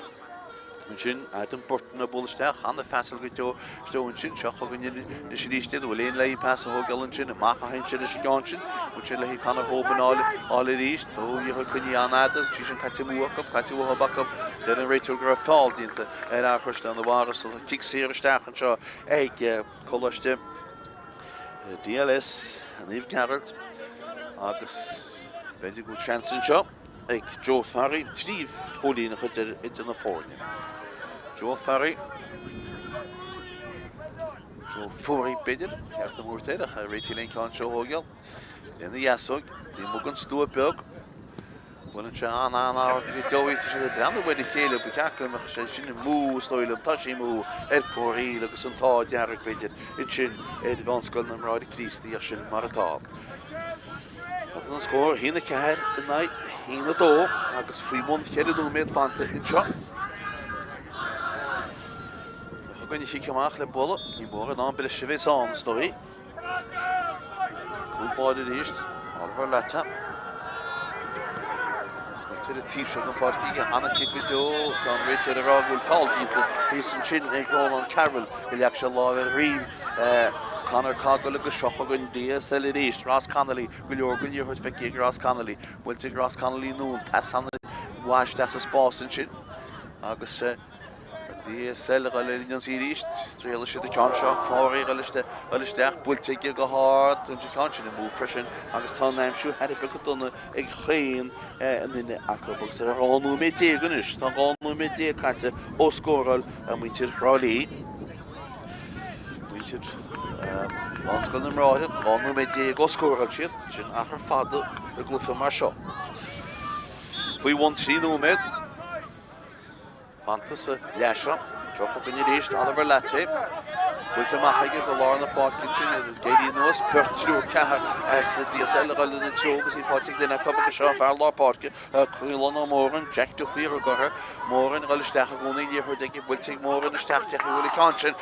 Ansin Adam Burton ag bualadh isteach, ana-phasáil go deo isteach ansin. Seo chugainn anois arís iad. Bhfuil aon le pas a thógáil ansin? Amach a théann siad leis an gceann sin. Bhfuil sé le Conor Hoban a fháil arís? Tá an liathróid coinnithe an-fhada. Tá sí sin caite amú acu, caite uathu acu. Deir an réiteoir go raibh feall déanta ar fhear Chaisleán an Bharraigh. So tá cic saor isteach anseo ag Coláiste DLS Naomh Gearailt agus b'fhéidir go bhfuil seans anseo ag Joe Farry 3 chúilín a chur idir na foirne. Joe Farry Joe Fury b'fhéidir, ceart an mhúirt air ach réitigh le an ceann seo a thógáil lena dheasóg, taobh amuigh den stua beag. Buaileann sé an-an-ard go deo tá siad ag breathnú ar a chéile, ba cheart go mbeadh sé sin amú, is dóigh liom, tá sé amú ar fóraoil agus an t-ádh dearg, b'fhéidir, ansin ar Mheánscoil na mBráithre Críostaí ach sin mar atá. Fágann an scór 1-4 in aghaidh 1-2 agus faoi bhun cheithre nóiméad fanta anseo. Chugainn an chic amach le bualadh, ní mór in am breise a bheas ann, is dóigh. Cúl báire arís, Oliver Latta. Buailte ar an taobh seo den pháirc aige, an-chic go deo. Tá an réiteoir ag rá go bhfuil foul déanta thíos ansin ag Rónán Carroll, go leag sé lámh ar dhroim Conor Cogle agus seo chugainn DSL arís. Ross Connolly, go leor den liathróid feicthe ag Ross Connolly. Buailte ag Ross Connolly anonn, pas an-mhaith isteach sa spás ansin agus DSL ag dul ar an ionsaí arís. Triailfidh siad an ceann seo. Fáry ag dul isteach, buailte aige go hard. An ceann sin amú freisin agus tá an aimsiú thar a bheith go dona ag chaon duine acu. Agus ar 12 nóiméad anois, tá 12 nóiméad caite ó scóráil muintir Thrá Lí. Muintir Mheánscoil na mBráithre, 12 nóiméad ó scóráil siad. Sin achar fada i gcluiche mar seo. Faoi bhun 3 nóiméad. Fanta sa leath seo. Seo chugainn arís Oliver Latte. Buailte amach aige go lár na páirce ansin ag éirí anuas. Beirt, triúr, ceathrar as DSL ag dul ina treo agus í faighte ag duine acu agus seo fear lár páirce, Caolán Ó Móráin, Jack Duffy a rug orthu. Móran ag dul isteach i gcónaí, liathróid aige, buailte ag Móran isteach, cé chaoi a bhfuil an ceann sin?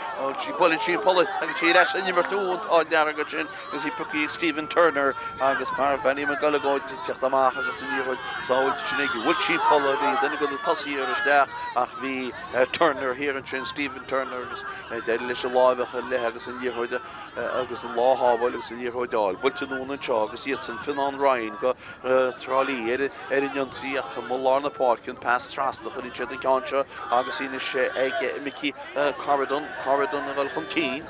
Buaileann sí an polla, tagann sí ar ais san imirt, ó an t-ádh dearg ansin. Agus í pioctha ag Stephen Turner agus fear Bhaile na gColgóid ag teacht amach agus an liathróid sábháilte sin aige. Bhuail sí an polla, bhí duine de na tosaithe ar isteach ach bhí Turner thiar ansin, Stephen Turner, agus d'éirigh leis an láimh a chur léi agus an liathróid agus an lá a shábháil agus an liathróid a fháil. Buailte anonn anseo agus iadsan, Fionnán Ryan go Trá Lí ar an ionsaí ach i lár na páirce an pas trasna, chuireann siad an ceann seo agus í anois ag Mickey Corridon, Corridon ag dul chun cinn.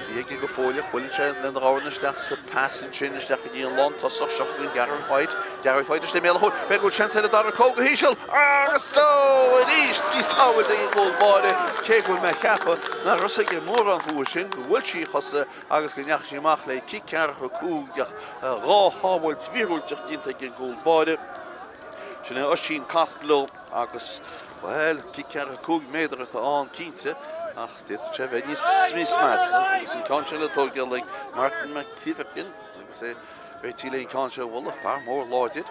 Í aige go fóilleach, buaileann sé lena dhorn isteach sa pas ansin, isteach go dtí an lántosach, seo chugainn Gearóid White, Gearóid White istigh i mbéal an chúil, b'fhéidir go bhfuil seans ar an dara cúl go híseal agus ó arís í sábháilte ag an gcúl báire, cé go bhfuil mé ag ceapadh nach raibh aige mórán fúithi sin, go bhfuil sí a chosa agus go ndeachaigh sí amach le cic ceathracha 5 ach dhá shábháilt mhíorúilteach déanta ag an gcúl báire. Sin é Oisín Costello. Agus, bhuel, cic ceathracha 5 méadar atá ann, cinnte, ach d'fhéadfadh sé a bheith níos measa. Agus an ceann sin le tógáil ag Martin McKivergan agus é réitithe le an ceann seo a bhualadh, fear mór láidir.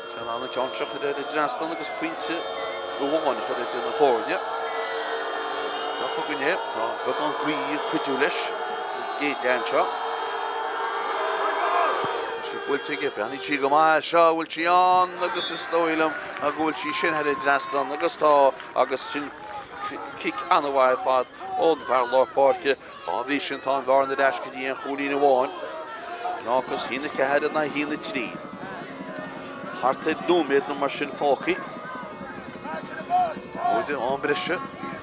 Sé in ann an ceann seo a chur ar an dtrasnán agus pointe amháin a chur idir na foirne. Seo chugainn é, tá beagán gaoth ag cuidiú leis sa gcéad leath anseo. Tá sí buailte aige, breathnaíonn sí go maith seo, bhfuil sí ann agus is dóigh liom go bhfuil sí sin thar an dtrasnán agus tá agus sin cic an-mhaith ar fad ón bhfear lár páirce. Dá bhrí sin tá an bhearna ar ais go dtí aon chúilín amháin. Agus 1-4 in aghaidh 1-3. Thart ar nóiméad nó mar sin fágtha. Móide am breise.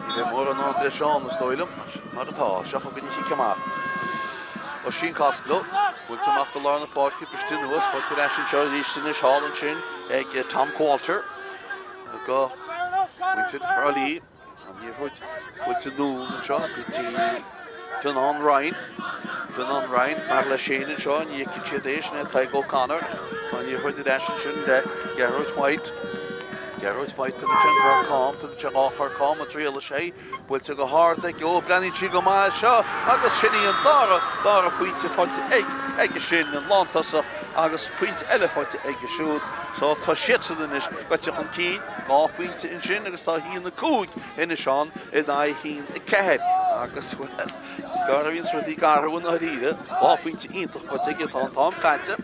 Ní bheidh mórán am breise ann is dóigh liom, ach sin mar atá. Seo chugainn an chic amach. Oisín Costello, buailte amach go lár na páirce, briste anuas, faighte ar ais anseo arís anois thall ansin ag Tom Qualter go muintir Thrá Lí. An liathróid buailte anonn anseo go dtí Fionnán Ryan. Fionnán Ryan, fear leis féin anseo, ní fheiceann siad é, sin é Tadhg O'Connor. Tá an liathróid ar ais ansin le Gearóid White. Gearóid White, tugann sé an cor cam, tugann sé dhá chor cam, an triail sé. Buailte go hard aige, ó, breathnaíonn sí go maith seo agus sin í an dara, dara pointe faighte ag, aige sin, an lántosach agus pointe eile faighte aige siúd. So tá siadsan anois gaibhte chun cinn, dhá phointe ansin agus tá 1-5 anois ann in aghaidh 1-4 agus, bhuel, is gar a bhíonns rudaí ag athrú i ndáiríre. Dhá phointe iontach faighte aige, tá an t-am caite.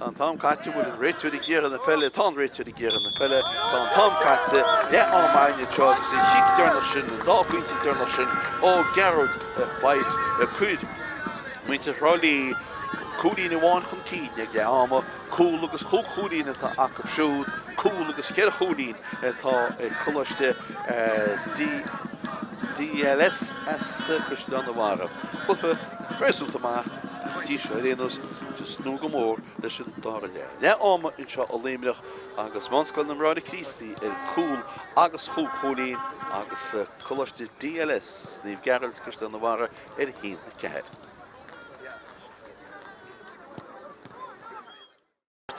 Tá an t-am caite, an bhfuil an réiteoir ag iarraidh na peile? Tá an réiteoir ag iarraidh na peile. Tá an t-am caite, leath ama againn anseo agus an chic deireanach sin, an dá phointe deireanach sin ó Gearóid Bite ag cur muintir Thrá Lí cúilín amháin chun cinn ag leath ama. Cúl agus chúig chúilín atá acu siúd, cúl agus cheithre chúilín atá ag Coláiste DLS as Caisleán an Bharraigh. Cluiche réasúnta maith go dtí seo ar aon nós, ag tnúth go mór leis an dara leath. Leath ama anseo i Luimneach agus Meánscoil na mBráithre Críostaí ar cúl agus chúig chúilín agus Coláiste DLS Naomh Gearailt, Caisleán an Bharraigh ar 1-4.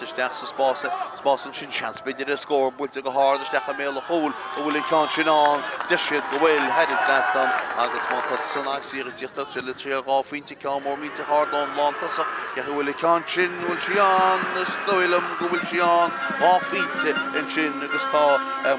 Isteach sa spás, spás ansin, seans b'fhéidir ar scór, buailte go hard isteach i mbéal an chúil, an bhfuil an ceann sin ann? Deir siad go bhfuil, thar an trasnán agus má tá san ag iarraidh tíocht ar le 3 ar 2 phointe, ceann mór millteach ard ón lántosach, cé acu an bhfuil an ceann sin, an bhfuil sí ann? Is dóigh liom go bhfuil sí ann, 2 phointe ansin agus tá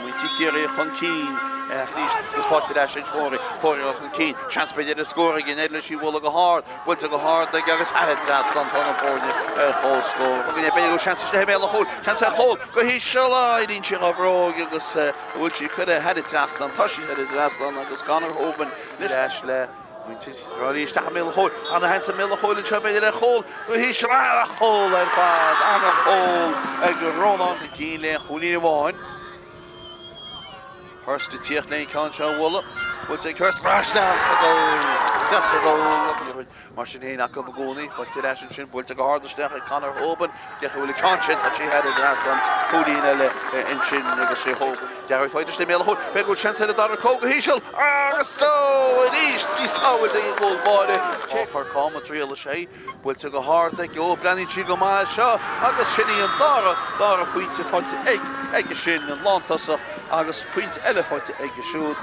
muintir Chiarraí chun cinn arís agus faighte ar ais ag Fóraí, Fóraí chun cinn, seans b'fhéidir ar scór ag an leis í a bhualadh go hard. Buailte go hard aige agus thar an trasnán tá na foirne ar comhscór. Againne b'fhéidir go bhfuil seans istigh i mbéal an chúil, seans ar chúl go híseal, éiríonn sí dá bhróig agus an bhfuil sí curtha thar an trasnán, tá sí thar an trasnán agus Conor Hoban ar ais le muintir Thrá Lí isteach i mbéal an chúil, ana-sheans i mbéal an chúil anseo b'fhéidir ar chúl go híseal, ana-chúl ar fad, ana-chúl ag Rónán chun cinn le chúilín amháin. Hurst ag tíocht le an ceann seo a bhualadh. Buailte ag Hurst. Isteach sa gcúl! Isteach sa gcúl! Mar sin féin acu i gcónaí. Faighte ar ais ansin. Buailte go hard isteach ag Conor Hoban. Cé acu an bhfuil an ceann sin. Tá sí thar an trasnán. Cúilín eile ansin agus sé Hoban. Gearóid faighte istigh i mbéal an chúil. B'fhéidir go bhfuil seans ar an dara cúl go híseal. Agus arís í sábháilte ag an gcúl báire. Cé chur cá ma triail sé. Buailte go hard ag Ó, breathnaíonn sí go maith air seo agus sin í an dara, dara pointe faighte ag, aige sin, an lántosach agus pointe eile faighte aige siúd.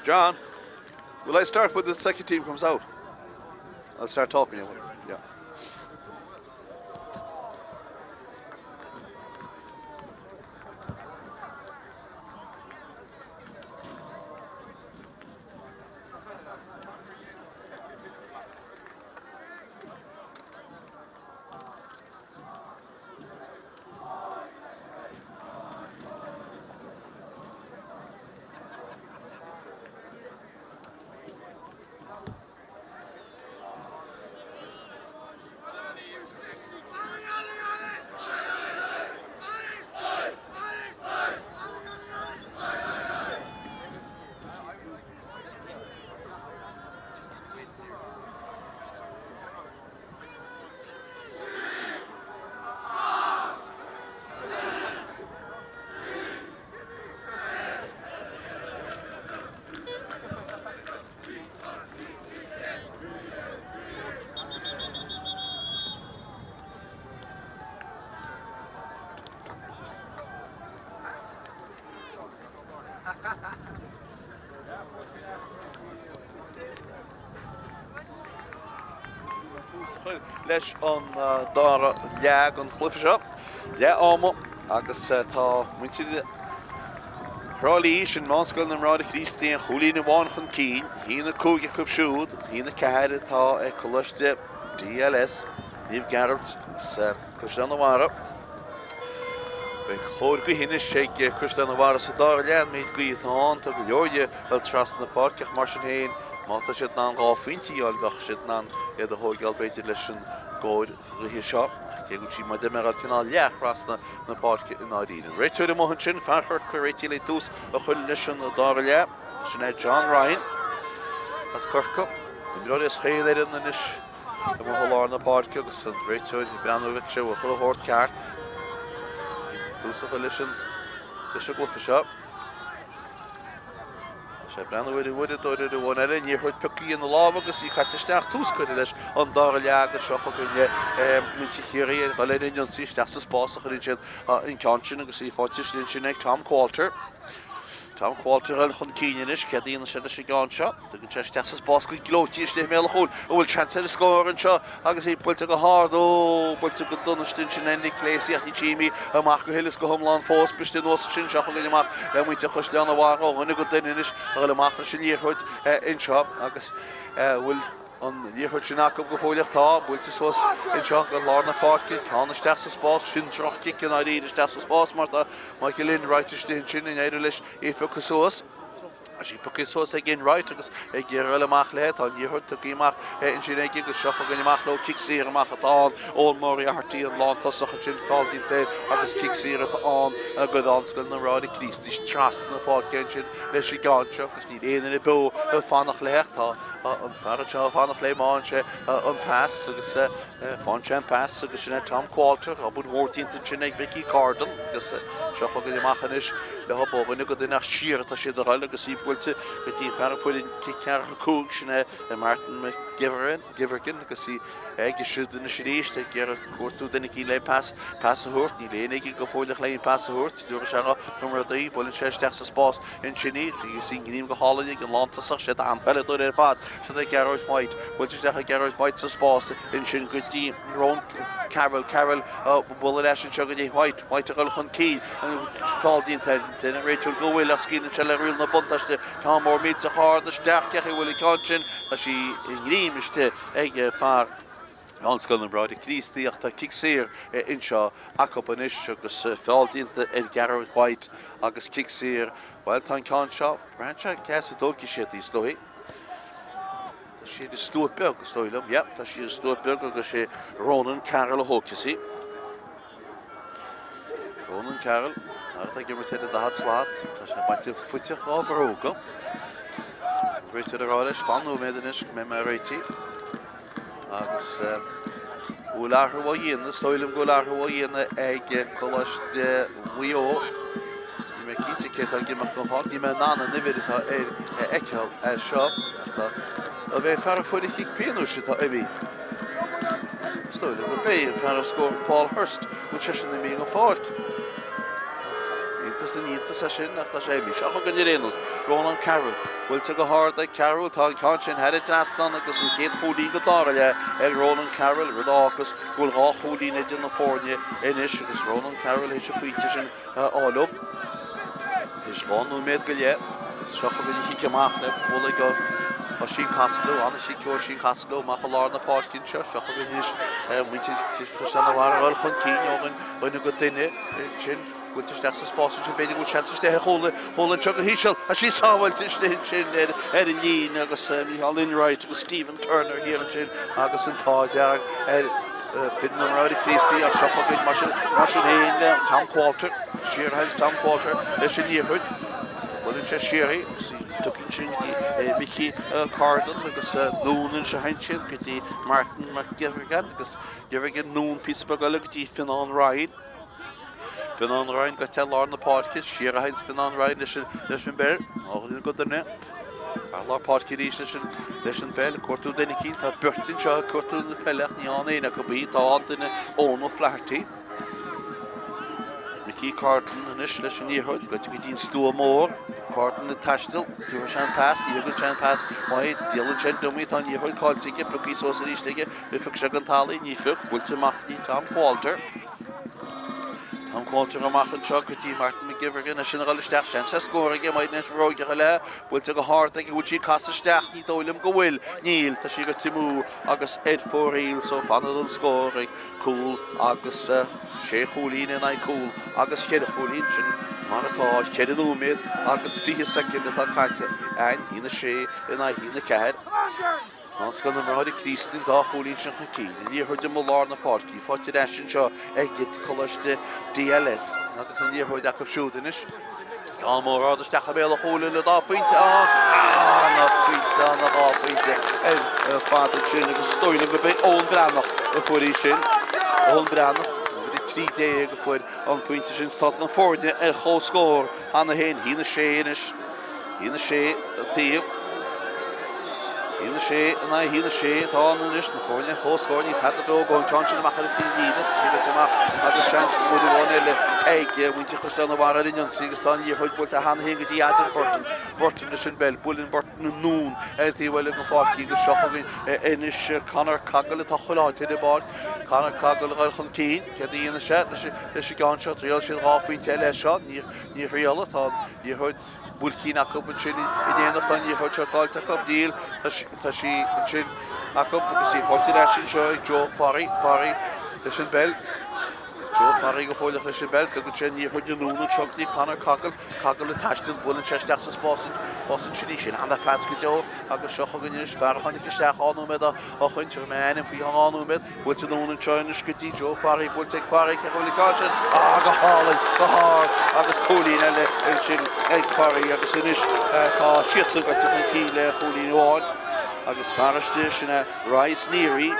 John, will I start when the second team comes out? I'll start talking. Yeah. Tús a chur leis an dara leath den chluiche seo. Leath ama agus tá muintir Thrá Lí, sin Meánscoil na mBráithre Críostaí, aon chúilín amháin chun cinn, 1-5 acu siúd, 1-4 atá ag Coláiste DLS Naomh Gearailt as Caisleán an Bharraigh. Beidh cóir gaoithe anois ag Caisleán an Bharraigh sa dara leath, an méid gaoithe atá ann, tá go leor dhe ag dul trasna na páirce ach mar sin féin má tá siad in ann 2 phointe a fháil bheadh siad in ann iad a thóigeáil b'fhéidir leis an gcóir ghaoithe seo. Cé go bhfuil sí mar a déarfá ag dul cineál leath thrasna na páirce i ndáiríre. An réiteoir amuigh ansin, fear Chorcaí réitithe le tús a chur leis an dara leath. Sin é John Ryan as Corcaigh. Imreoirí as chaon fhoireann anois amuigh i lár na páirce agus an réiteoir ag breathnú an bhfeicfidh sé an bhfuil chuile shórt ceart. Tús a chur leis an leis an gcluiche seo. Tá sé ag breathnú ar an uaireadóir ar an bhfón eile, an liathróid pioctha ina lámh agus í caite isteach. Tús curtha leis an dara leath agus seo chugainn muintir Chiarraí ag dul ar an ionsaí isteach sa spás a chuireann siad an ceann sin agus í faighte istigh ansin ag Tom Qualter. Tom Qualter ag dul chun cinn anois, céard a dhéanann sé leis an gceann seo? Tugann sé isteach sa spás go gleoite istigh i mbéal an chúil. An bhfuil seans ar an scór anseo agus í buailte go hard. Ó, buailte go dona istigh ansin ag Nick Lacey ach níl sí imithe amach go huile is go hiomlán fós. Briste anuas ansin seo chugainn amach le muintir Chaisleán an Bharraigh ó dhuine go duine anois a dhul amach leis an liathróid anseo agus an bhfuil an liathróid sin acu go fóilleach. Tá, buailte suas anseo go lár na páirce, ceann isteach sa spás, sin droch-chic i ndáiríre isteach sa spás mar tá Michael Enright istigh ansin an éireoidh leis í a phiocadh suas. Tá sí pioctha suas ag Enright agus ag iarraidh dul amach léi. Tá an liathróid tugtha amach ansin aige agus seo chugainn amach leo. Cic saor amach atá ann. Eoin Moriarty an lántosach ansin, feall déanta air agus cic saor atá ann do Mheánscoil na mBráithre Críostaí trasna na páirce ansin leis an gceann seo agus níl aon duine beo ag fanacht léi ach tá an fear anseo ag fanacht léi má fhaigheann sé an pas agus Faigheann sé an pas agus sin é Tom Qualter, obair mhór déanta ansin ag Mickey Cardon agus seo chugainn amach anois leo ó dhuine go duine ach siar atá siad a dhul agus í buailte go dtí fear an foireann cic ceathracha 5, sin é Martin McGivern agus í aige siúd anois arís ag iarraidh cuartú duine eicínt le pas pas a thabhairt, níl éinne aige go fóilleach le aon pas a thabhairt, stiúrann sé a chomrádaí, buaileann sé isteach sa spás ansin í agus í i ngreim go hálainn ag an lántosach, siad an-pheileadóir ar fad. Sin é Gearóid White. Buailte isteach ag Gearóid White sa spás ansin go dtí Ronan Carroll. Carroll bualadh ar ais anseo go dtí White. White ag dul chun cinn. Feall déanta air. Deir an réiteoir go bhfuil ach scaoileann sé le riail na buntáiste. Ceann mór millteach ard isteach. Cé chaoi a bhfuil an ceann sin? Tá sí i ngreim istigh ag fear Mheánscoil na mBráithre Críostaí ach tá cic saor anseo acu anois agus feall déanta ar Gearóid White agus cic saor. Bhuel, tá an ceann seo, braitheann sé cé as a dtógfaidh siad í, is dóigh. Tá sí ar an stua beag, is dóigh liom. Yeah, tá sí ar an stua beag agus sé Ronan Carroll a thógfas í. Ronan Carroll, atá ag imirt ar an daichead slat, tá sé bainte faiteach dhá bhróga. An réiteoir ag rá leis, fan nóiméad anois go mbeidh mé réitithe. Agus bhfuil athrú á dhéanamh, is dóigh liom go bhfuil athrú á dhéanamh ag Coláiste Mhaigh Eo. Níl mé cinnte cé atá ag imeacht den pháirc, níl mé in ann an uimhir atá air a fheiceáil as seo. Ach tá, ab é fear a fuair an chic pionóis atá imithe? Is dóigh liom gurb é an fear a scór Paul Hurst, bhfuil seisean imithe den pháirc? Iontas na n-iontas é sin ach tá sé imithe. Seo chugainn ar aon nós, Rónán Carroll. Buailte go hard ag Carroll, tá an ceann sin thar an trasnán agus an chéad chúilín den dara leath ag Rónán Carroll, rud a fhágas go bhfuil 2 chúilín idir na foirne anois agus Rónán Carroll théis an pointe sin a fháil leo. Théis 2 nóiméad go leith agus seo chugainn an chic amach le bualadh ag Oisín Costello, an-chic ó Oisín Costello amach i lár na páirce anseo. Seo chugainn anois muintir Chaisleán an Bharraigh a dhul chun cinn ó dhuine go duine ansin. Buailte isteach sa spás ansin, b'fhéidir go bhfuil seans istigh ar chúl, chúl anseo go híseal, tá sí sábháilte istigh ansin ar an líne agus Micheál Enright agus Stephen Turner thiar ansin agus an t-ádh dearg ar fir na mBráithre Críostaí ach seo chugainn mar sin mar sin féin le Tom Qualter, siar a théanns Tom Qualter leis an liathróid. Buaileann sé siar í agus í tugtha ansin go dtí Mickey Cardon agus anonn anseo a théann siad go dtí Martin McGivrigan agus Givrigan anonn píosa beag eile go dtí Fionnán Ryan. Fionnán Ryan gaibhte lár na páirce, siar a théanns Fionnán Ryan leis an bpeil, ó dhuine go duine. Ar lár páirce arís leis an leis an bpeil, cuartú duine eicínt, tá beirt anseo ag cuartú na peile ach ní ann éinne acu í, tá an duine Eoin O'Flaherty. Mickey Cardon anois leis an liathróid, gaibhte go dtí an stua mór, Cardon ag taisteal, tabharfaidh sé an pas, ní thugann sé an pas uaidh, díolann sé an dummy, tá an liathróid caillte aige, pioctha suas arís aige, an bpiocfaidh sé den talamh, ní phioc, buailte amach go dtí Tom Qualter. Tom Qualter amach anseo go dtí Martin McGivrigan, é sin a dhul isteach, seans ar scór aige, Maighdean is bhróigeach eile, buailte go hard aige, bhfuil sí ag casadh isteach, ní dóigh liom go bhfuil, níl, tá sí gaibhte amú agus ar fóraoil, so fanann an scór ag cúl agus sé chúilín in aghaidh cúl agus cheithre chúilín, sin mar atá, 4 nóiméad agus 20 soicind atá caite againn, 1-6 in aghaidh 1-4. Meánscoil na mBráithre Críostaí an dá chúilín sin chun cinn. An liathróid amuigh lár na páirce, í faighte ar ais anseo ag Coláiste DLS agus an liathróid acu siúd anois. Ceann mór ard isteach i mbéal an chúil le dá phointe ann. Ana phointe, ana dhá phointe ar fad ansin agus is dóigh liom gurb é Eoin Breathnach a fuair í sin. Eoin Breathnach, uimhir 13 a fuair an pointe sin. Tá na foirne ar chomhscór cheana féin, 1-6 anois. 1-6 an taobh. 1-6 in aghaidh 1-6 atá ann anois, na foirne ar comhscór, níl tada beo go an ceann sin amach ar an taobh líne, tá sé gaibhte amach agus seans uair amháin eile ag muintir Chaisleán an Bharraigh ar an ionsaí agus tá an liathróid buailte cheana féin go dtí Adam Burton. Burton leis an bpeil, buaileann Burton anonn ar an taobh eile den pháirc agus seo chugainn anois Conor Cogle atá chuile áit ar an bpáirc. Conor Cogle a dhul chun cinn, céard a dhéanfaidh sé leis an gceann seo, triail siad 2 phointe eile air seo, ní thriailfidh, tá an liathróid. Buailcín acu ansin in éineacht, tá an liathróid seo caillte acu, níl, tá sí ansin acu agus í faighte ar ais anseo ag Joe Farry, Farry leis an bpeil. Joe Farry go fóilleach leis an bpeil, tugann sé an liathróid anonn anseo go dtí Conor Cogle, Cogle ag taisteal, buaileann sé isteach sa spás ansin í sin, ana-phas go deo agus seo chugainn anois fear a tháinig isteach 2 nóiméad ó shoin, tabharfaidh mé a ainm faoi cheann 2 nóiméad. Buailte anonn anseo anois go dtí Joe Farry, buailte ag Farry, cé go bhfuil an ceann sin, ah, go hálainn, go hard agus cúilín eile ansin ag Farry agus anois tá siadsan gaibhte chun cinn le chúilín amháin agus fear istigh sin é Rice Neary,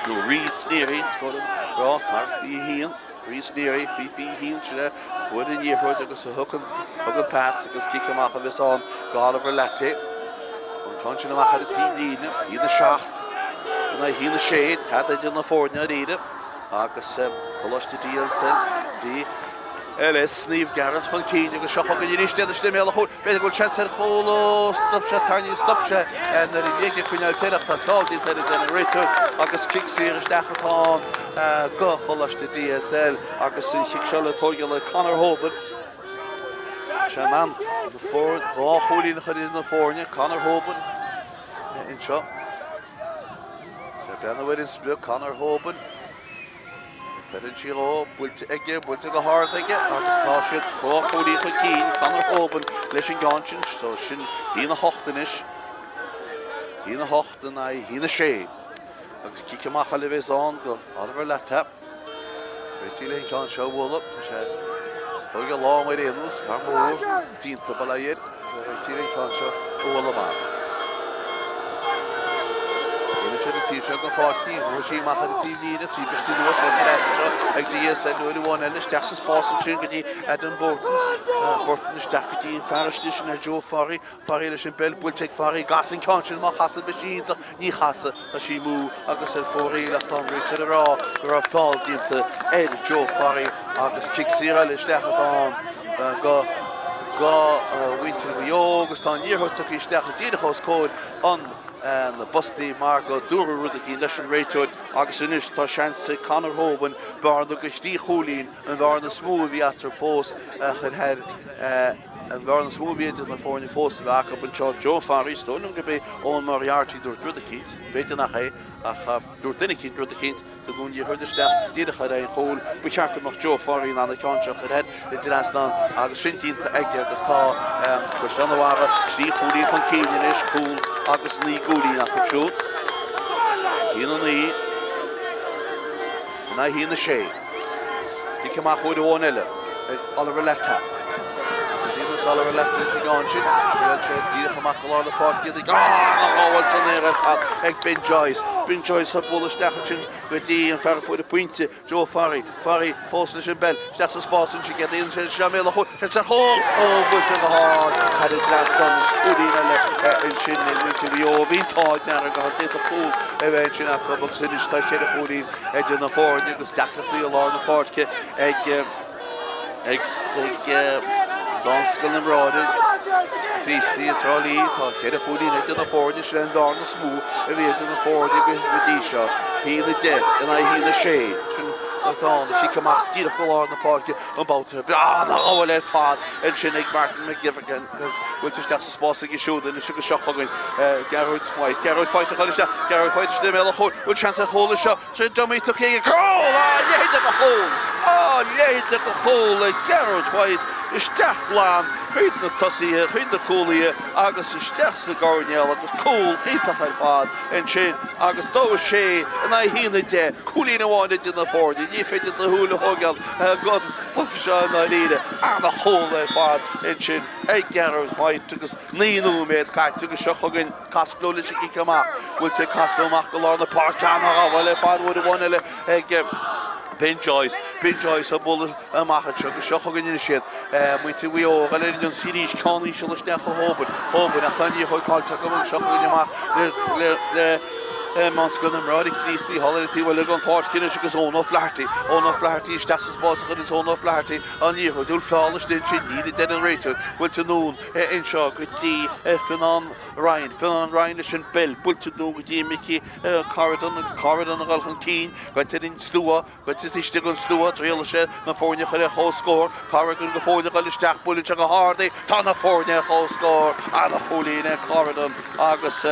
nó Reece Neary, is cóir dom rá, fear 21. Reece Neary, faoi 21, sin é, fuair an liathróid agus a thug an pas agus cic amach a bheas ann go Oliver Latte. An ceann sin amach ar an taobhlíne, 1-7 in aghaidh 1-6, tada idir na foirne dáiríre agus Coláiste DLS, DLS Naomh Gearailt chun cinn agus seo chugainn arís iad istigh i mbéal an chúil. B'fhéidir go bhfuil seans ar chúl, ó stop sé, tarraingíodh stop sé nuair a bhí ag coinneáil air ach tá feall déanta air a deir an réiteoir agus cic saor isteach atá ann go Choláiste DSL agus an chic seo le tóigeáil ag Conor Hoban. Sé in ann na foirne, 2 chúilín a chur idir na foirne, Conor Hoban anseo. Sé ag breathnú ar an sprioc, Conor Hoban. Feireann sí dhó, buailte aige, buailte go hard aige agus tá siad 2 chúilín chun cinn, Conor Hoban leis an gceann sin, so sin 1-8 anois. 1-8 in aghaidh 1-6. Agus cic amach eile a bheas ann go Oliver Latta. Réitigh le an ceann seo a bhualadh, tá sé tóige lán ar aon nós, fear mór, díonta bail ó Dhia air. Réitigh le an ceann seo a bhualadh amach. Buaileann sé an taobh seo den pháirc, ghabh sí amach ar an taobh líne, 3 biste anuas, faighte ar ais anseo ag DSL uair amháin eile, isteach sa spás ansin go dtí Adam Burton. Burton isteach go dtí an fear istigh sin ar Joe Farry. Farry leis an bpeil, buailte ag Farry, an gcasfaidh an ceann sin, má chasann beidh sí iontach, ní chasfaidh, tá sí amú agus ar fóraoil ach tá an réiteoir ag rá go raibh feall déanta ar Joe Farry agus cic saor eile isteach atá ann. do mhuintir Mhaigh Eo agus tá an liathróid tugtha isteach díreach os comhair an na bpostaí mar go dúradh rud eicínt leis an réiteoir agus anois tá seans ag Conor Hoban bearna de thrí chúilín, an bhearna is mó a bhí eatarthu fós a chur thar an bhearna is mó a bhí idir na foirne fós a bheith acu anseo. Joe Farry, is dóigh liom gurb é Eoin Moriarty dúirt rud eicínt, b'fhéidir nach é ach dúirt duine eicínt rud eicínt. Tugadh an liathróid isteach díreach ar aghaidh an chúil. Ba cheart go mbeadh Joe Farry in ann an ceann seo a chur thar an dtrasnán agus sin déanta aige agus tá Caisleán an Bharraigh 3 chúilín chun cinn anois, cúl agus 9 gcúilín acu siúd. 1-9 in aghaidh 1-6. Cic amach uair amháin eile ag Oliver Latta. Bhí Oliver Latta sa gceann sin. Bhuail sé díreach amach go lár na páirce iad ag an-ghabháil san aer ar fad ag Ben Joyce. Ben Joyce ag bualadh isteach ansin go dtí an fear a fuair an pointe, Joe Farry. Farry fós leis an bpeil, isteach sa spás ansin, céard a dhéanann sé isteach i mbéal an chúil, sé sa chúl! Ó, buailte go hard thar an trasnán agus cúilín eile ansin ag muintir Mhaigh Eo. Bhí an t-ádh dearg orthu, d'fhéadfadh cúl a bheith ansin acu agus anois tá ceithre chúilín idir na foirne agus deacrachtaí i lár na páirce ag ag Bunscoil na mBráithre Críostaí i dTrá Lí. Tá cheithre chúilín idir na foirne, sin an bhearna is mó a bhí idir na foirne go dtí seo. 1-10 in aghaidh 1-6. Sin atá ann. Cic amach díreach go lár na páirce an babhta seo. An-ghabháil ar fad ansin ag Martin McGivern agus buailte isteach sa spás aige siúd anois agus seo chugainn Gearóid White. Gearóid White ag dul isteach. Gearóid White istigh i mbéal an chúil. Bhfuil seans ar chúl anseo? Sin dummy tugtha aige. Cúl! A leithéid de chúl! A leithéid de chúl ag Gearóid White. Isteach glan thríd na tosaithe, thríd na cúlaithe agus isteach sa gcoirnéal agus cúl iontach ar fad ansin agus 2-6 in aghaidh 1-10. Cúilín amháin idir na foirne. Ní féidir do shúil a thógáil den chluiche seo i ndáiríre. Ana-chúl ar fad ansin ag Gearóid White agus 9 nóiméad caite agus seo chugainn. Costello leis an gcic amach. Buailte ag Costello amach go lár na páirce. Ana-ghabháil ar fad uair amháin eile ag Ben Joyce. Ben Joyce ag bualadh amach anseo agus seo chugainn anois iad. Muintir Mhaigh Eo ag dul ar an ionsaí arís. Ceann íseal isteach ó Hoban. Hoban ach tá an liathróid caillte acu agus seo chugainn amach le le Meánscoil na mBráithre Críostaí thall ar an taobh eile den pháirc anois agus Eoin O'Flaherty. Eoin O'Flaherty isteach sa spás a chuireann Eoin O'Flaherty an liathróid. Bhfuil feall istigh ansin? Níl a deir an réiteoir. Buailte anonn anseo go dtí Fionnán Ryan, Fionnán Ryan leis an bpeil, buailte anonn go dtí Mickey Corridan agus Corridan ag dul chun cinn, goite ar an stua, goite taobh istigh den stua, triailfidh sé na foirne a chur ar comhscór, Corrigan go fóill ag dul isteach, buaileann sé go hard í, tá na foirne ar comhscór, ana-chúilín ag Corridan agus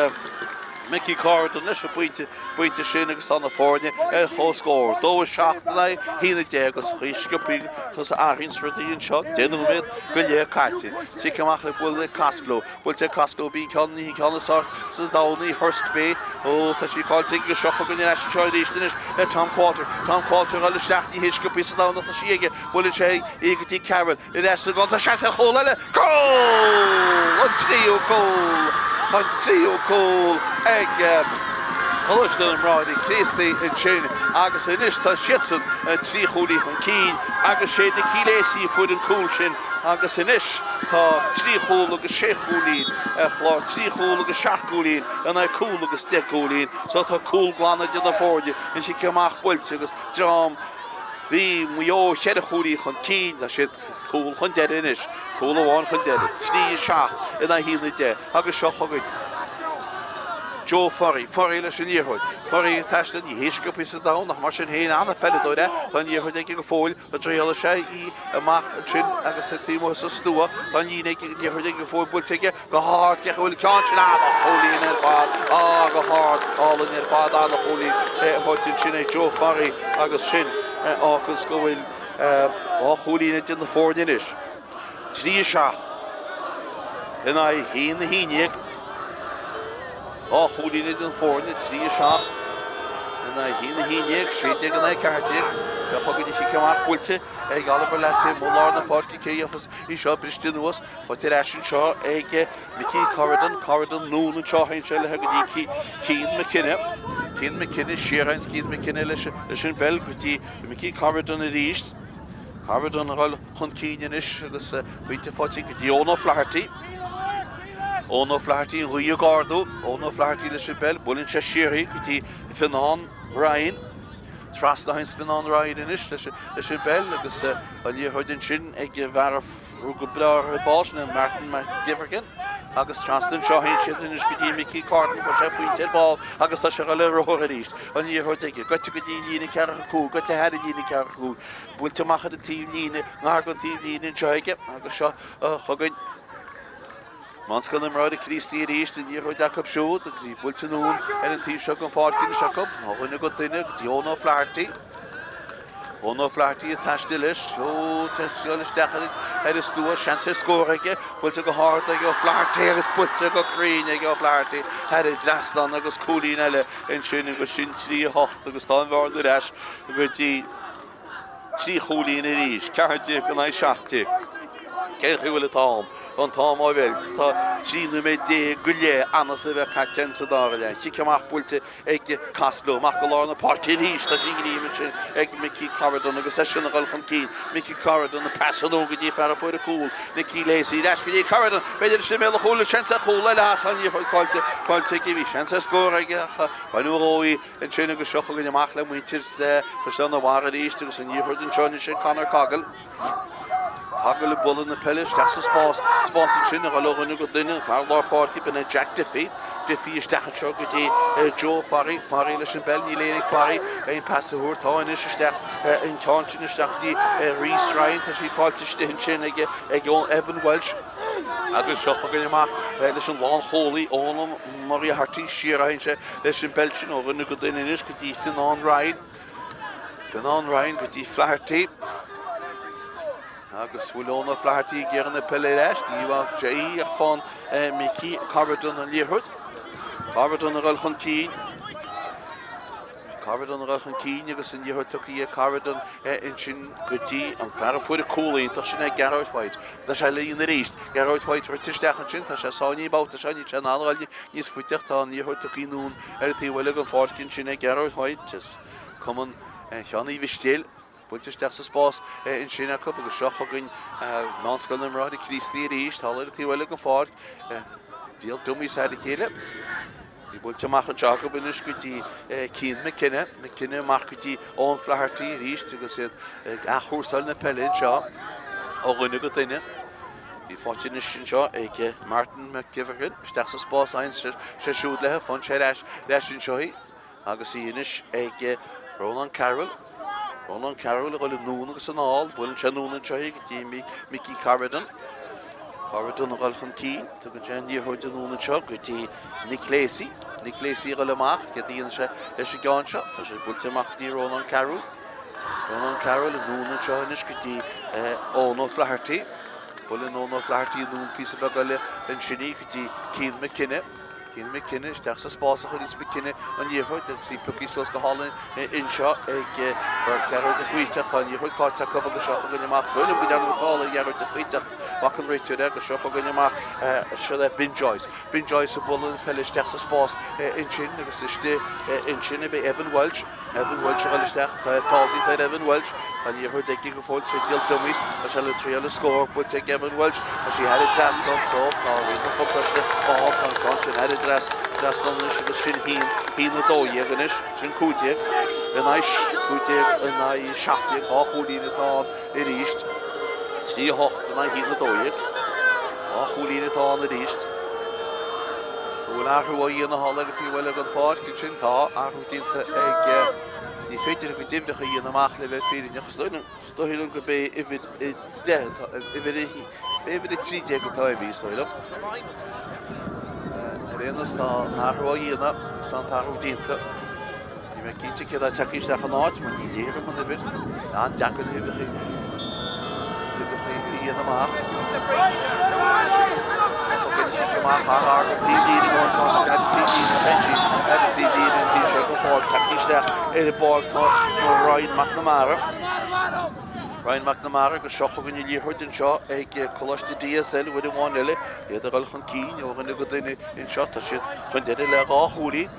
Mickey Corridan leis an bpointe, bpointe sin agus tá na foirne ar comhscór. 2 7 in aghaidh 1 10 agus chaoi sciobthaí agus athraíonn rudaí anseo, 10 nóiméad go leith caite. Cic amach le bualadh ag Costello. Buailte ag Costello, bíonn ceann, ní ceann is fearr sa domhan í Hurst Bay. Ó, tá sí caillte aige, seo chugainn ar ais anseo arís anois le Tom Qualter. Tom Qualter ag dul isteach, ní hé sciobthaí sa domhan ach tá sí aige. Buaileann sé í go dtí Carroll, ar ais sa gcúl, tá seans ar chúl eile! Cúl! An tríú cúl! An tríú cúl ag Coláiste na mBráithre Críostaí ansin agus anois tá siadsan 3 chúilín chun cinn agus sé Nicky Lacey a fuair an cúl sin Agus anois tá trí chúl agus sé chúilín ar chlár, trí chúl agus seacht gcúilín in aghaidh cúl agus 10 gcúilín. So tá cúl glan idir na foirne, an cic amach buailte agus dream Bhí Maigh Eo cheithre chúilín chun cinn, tá siad cúl chun deiridh anois, cúl amháin chun deiridh, 3 7 in aghaidh 1 10 agus seo chugainn Joe Furry, Furry leis an liathróid, Furry ag taisteal, ní hé sciobtha sa domhan ach mar sin féin an-pheileadóir é, tá an liathróid aige go fóill. Thriail sé í amach ansin agus taobh amuigh sa stua. Tá an líne ag an liathróid aige go fóill buailte aige go hard cé go bhfuil ceann sin ana-chúilín ar fad. Á go hard álainn ar fad ana-chúilín faighte ansin ag Joe Farry agus sin a fháganns go bhfuil dhá chúilín idir na foirne anois. 3 7 in aghaidh 1 11. Dhá chúilín idir na foirne, 3 7 in aghaidh 1 11, 16 in aghaidh 14. Seo chugainn an cic amach buailte ag Oliver Latty i lár na páirce cé dhéanfas í seo briste anuas. Faighte ar ais anseo ag Mickey Corridan, Corridan anonn anseo théann sé léi go dtí Cian McKenna. Cian McKenna siar ann Cian McKenna leis an bpeil go dtí Mickey Corridan arís. Corridan a dhul chun cinn anois agus pointe faighte go dtí Eoin O'Flaherty. Eoin O'Flaherty an ghaoth ag ardú. Eoin O'Flaherty leis an bpeil, buaileann sé siar í go dtí Fionnán Ryan. Trasna a théanns Fionnán Ryan anois leis an bpeil agus an liathróid ansin ag an bhfear a rug go breá ar an ball sin, Martin McGivern. Agus trasna anseo a théann siad anois go dtí Mickey Corrigan, fuair sé pointe ar ball agus tá sé ag dul ar rothar arís. An liathróid aige, goite go dtí an líne ceathracha 5, goite thar an líne ceathracha 5, buailte amach ar an taobh líne, ngar don taobh líne anseo aige agus seo chugainn. Meánscoil na mBráithre Críostaí arís, an liathróid acu siúd agus í buailte anonn ar an taobh seo den pháirc anois acu, ó dhuine go duine go dtí Eoin O'Flaherty. Eoin O'Flaherty ag taisteal leis, ó taisteal isteach ar an stua, seans ar scór aige, buailte go hard ag O'Flaherty agus buailte go cruinn ag O'Flaherty thar an dtrasnán agus cúilín eile ansin agus sin 3 8 agus tá an bhearna ar ais go dtí 3 chúilín arís, 14 in aghaidh 17. Cén chaoi a bhfuil an t-am? An t-am á mheilt. Tá 13 nóiméad go leith anuas a bheith caite againn sa dara leath. Cic amach buailte ag Costello. Amach go lár na páirce arís. Tá sé ngreim ansin ag Mickey Corrigan agus eisean ag dul chun cinn. Mickey Corrigan an pas anonn go dtí fear a fuair an cúl. Nicky Lacey ar ais go dtí Corrigan. B'fhéidir istigh i mbéal an chúil. Seans ar chúl eile. Tá an liathróid caillte. Caillte aige. Bhí seans ar scór aige ach baineadh dhó í. Ansin agus seo chugainn amach le muintir Chaisleán an Bharraigh arís agus an liathróid anseo anois ag Conor Cogle. Cogle ag bualadh na peile isteach sa spás. Spás ansin a dhul ó dhuine go duine, an fear lár páirce, b'in é Jack Diffy. Diffy isteach anseo go dtí Joe Farry. Farry leis an bpeil, níl éinne ag Farry aon pas a thabhairt. Tá anois isteach an ceann sin isteach go dtí Rhys Ryan. Tá sí caillte istigh ansin ag Evan Walsh. Agus seo chugainn amach leis an lánchúlaí, Eoin Moriarty, siar a théann sé leis an bpeil sin ó dhuine go duine anois go dtí Fionnán Ryan. Fionnán Ryan go dtí Flaherty. Agus bhfuil Eoin Flaherty ag iarraidh na peile ar ais, ní bheadh sé í ach faigheann Mickey Corrigan an liathróid. Corrigan ag dul chun cinn. Corrigan ag dul chun cinn agus an liathróid tugtha ag Corrigan ansin go dtí an fear a fuair an cúl iontach sin é Gearóid White. Tá sé le dhéanamh arís. Gearóid White rite isteach ansin, tá sé sáinnithe babhta seo, níl sé in ann a dhul níos faide ach tá an liathróid tugtha anonn ar an taobh eile den pháirc ansin ag Gearóid White as Cumann Sheáin Uí Mhistéil. Buailte isteach sa spás ansin acu agus seo chugainn Meánscoil na mBráithre Críostaí arís, thall ar an taobh eile den pháirc. Díol dummies thar a chéile. Í buailte amach anseo acu anois go dtí Cian McKenna. McKenna amach go dtí Eoin Flaherty arís agus iad ag athchúrsáil na peile anseo ó dhuine go duine. Í faighte anois anseo ag Martin McGivern isteach sa spás a théann sé siúd léi, faigheann sé ar ais ar ais anseo í. Agus í anois ag Rónán Carroll. Rónán Carroll ag dul anonn agus anall. Buaileann sé anonn anseo í go dtí Mickey Corrigan. Corrigan ag dul chun cinn. Tugann sé an liathróid anonn anseo go dtí Nick Lacey. Nick Lacey ag dul amach. Céard a dhéanann sé leis an gceann seo? Tá sé buailte amach go dtí Rónán Carroll. Rónán Carroll anonn anseo anois go dtí Eoin O'Flaherty. Buaileann Eoin O'Flaherty anonn píosa beag eile ansin í go dtí Cian McKenna. Cian McKenna isteach sa spás a chuireanns McKenna an liathróid agus í pioctha suas go hálainn anseo ag Gearóid de Faoite. Tá an liathróid caillte acu agus seo chugainn amach. Dóigh liom go ndearnadh feall ar Ghearóid de Faoite Mac an Réiteoir agus seo chugainn amach seo le Ben Joyce. Ben Joyce ag bualadh na peile isteach sa spás ansin agus istigh ansin a bheidh Evan Walsh. Evan Walsh ag dul isteach, tá feall déanta ar Evan Walsh, tá an liathróid aige go fóill trí díol dummies, tá sé le triail a scór, buailte ag Evan Walsh, tá sí thar an trasnán so, tá rian an bhuntáiste ann, tá an ceann sin thar an trasnán anois agus sin haon, haon 12 anois, sin 15 in aghaidh, 15 in aghaidh 17, dhá chúilín atá ann arís, 3 8 in aghaidh 1 12, dhá chúilín atá ann arís. An bhfuil athrú á dhéanamh thall ar an taobh eile den pháirc ansin? Tá athrú déanta ag, ní féidir a gcuid uimhreacha a dhéanamh amach le bheith fírinneach, is dóigh liom gurb é uimhir 10 atá, uimhir, b'é uimhir 13 atá imithe, is dóigh liom. Ar aon nós tá an athrú á dhéanamh agus tá an t-athrú déanta. Níl mé cinnte céard atá tagtha isteach ina áit mar ní léir dom an uimhir. An-deacair na huimhreacha a dhéanamh amach. Tugann sí amach thar thar go taobh líne nó an ceann sin ar an taobh líne téann sí ar an taobh líne an taobh seo den pháirc tagtha isteach ar an bpáirc tá Ryan McNamara. Ryan McNamara agus seo chugainn an liathróid anseo ag Coláiste DSL uair amháin eile iad ag dul chun cinn ó dhuine go duine anseo tá siad chun deiridh le dhá chúilín.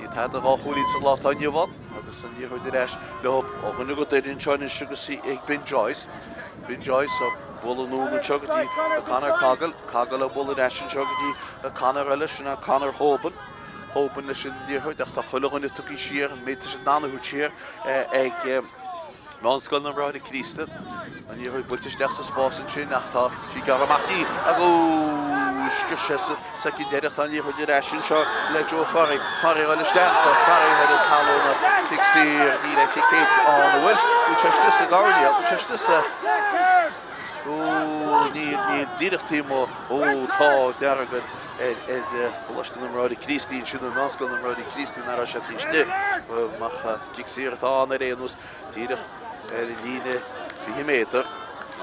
Ní tada dhá chúilín sa lá atá inniu ann agus an liathróid ar ais leo ó dhuine go duine anseo anois agus í ag Ben Joyce. Ben Joyce ag bualadh anonn anseo go dtí Conor Cogle. Cogle ag bualadh ar ais anseo go dtí Conor eile, sin é Conor Hoban. Hoban leis an liathróid ach tá chuile dhuine tugtha siar, an mbeidh siad in ann a thabhairt siar ag Meánscoil na mBráithre Críostaí. An liathróid buailte isteach sa spás ansin ach tá sí gearrtha amach ní agus scrios sé sa soicind deireadh. Tá an liathróid ar ais anseo le Joe Farry. Farry ag dul isteach. Tá Farry ar an talamh cic saor. Níl aon chic éirice ann an bhfuil? Bhfuil sé istigh sa gcoirnéal? Bhfuil sé istigh sa Ó níl, níl díreach taobh amuigh. Ó tá dearg ar ar Choláiste na mBráithre Críostaí ansin, nó Meánscoil na mBráithre Críostaí nach raibh sé taobh istigh. Ach cic saor atá ann ar aon nós. Díreach ar an líne 20 méadar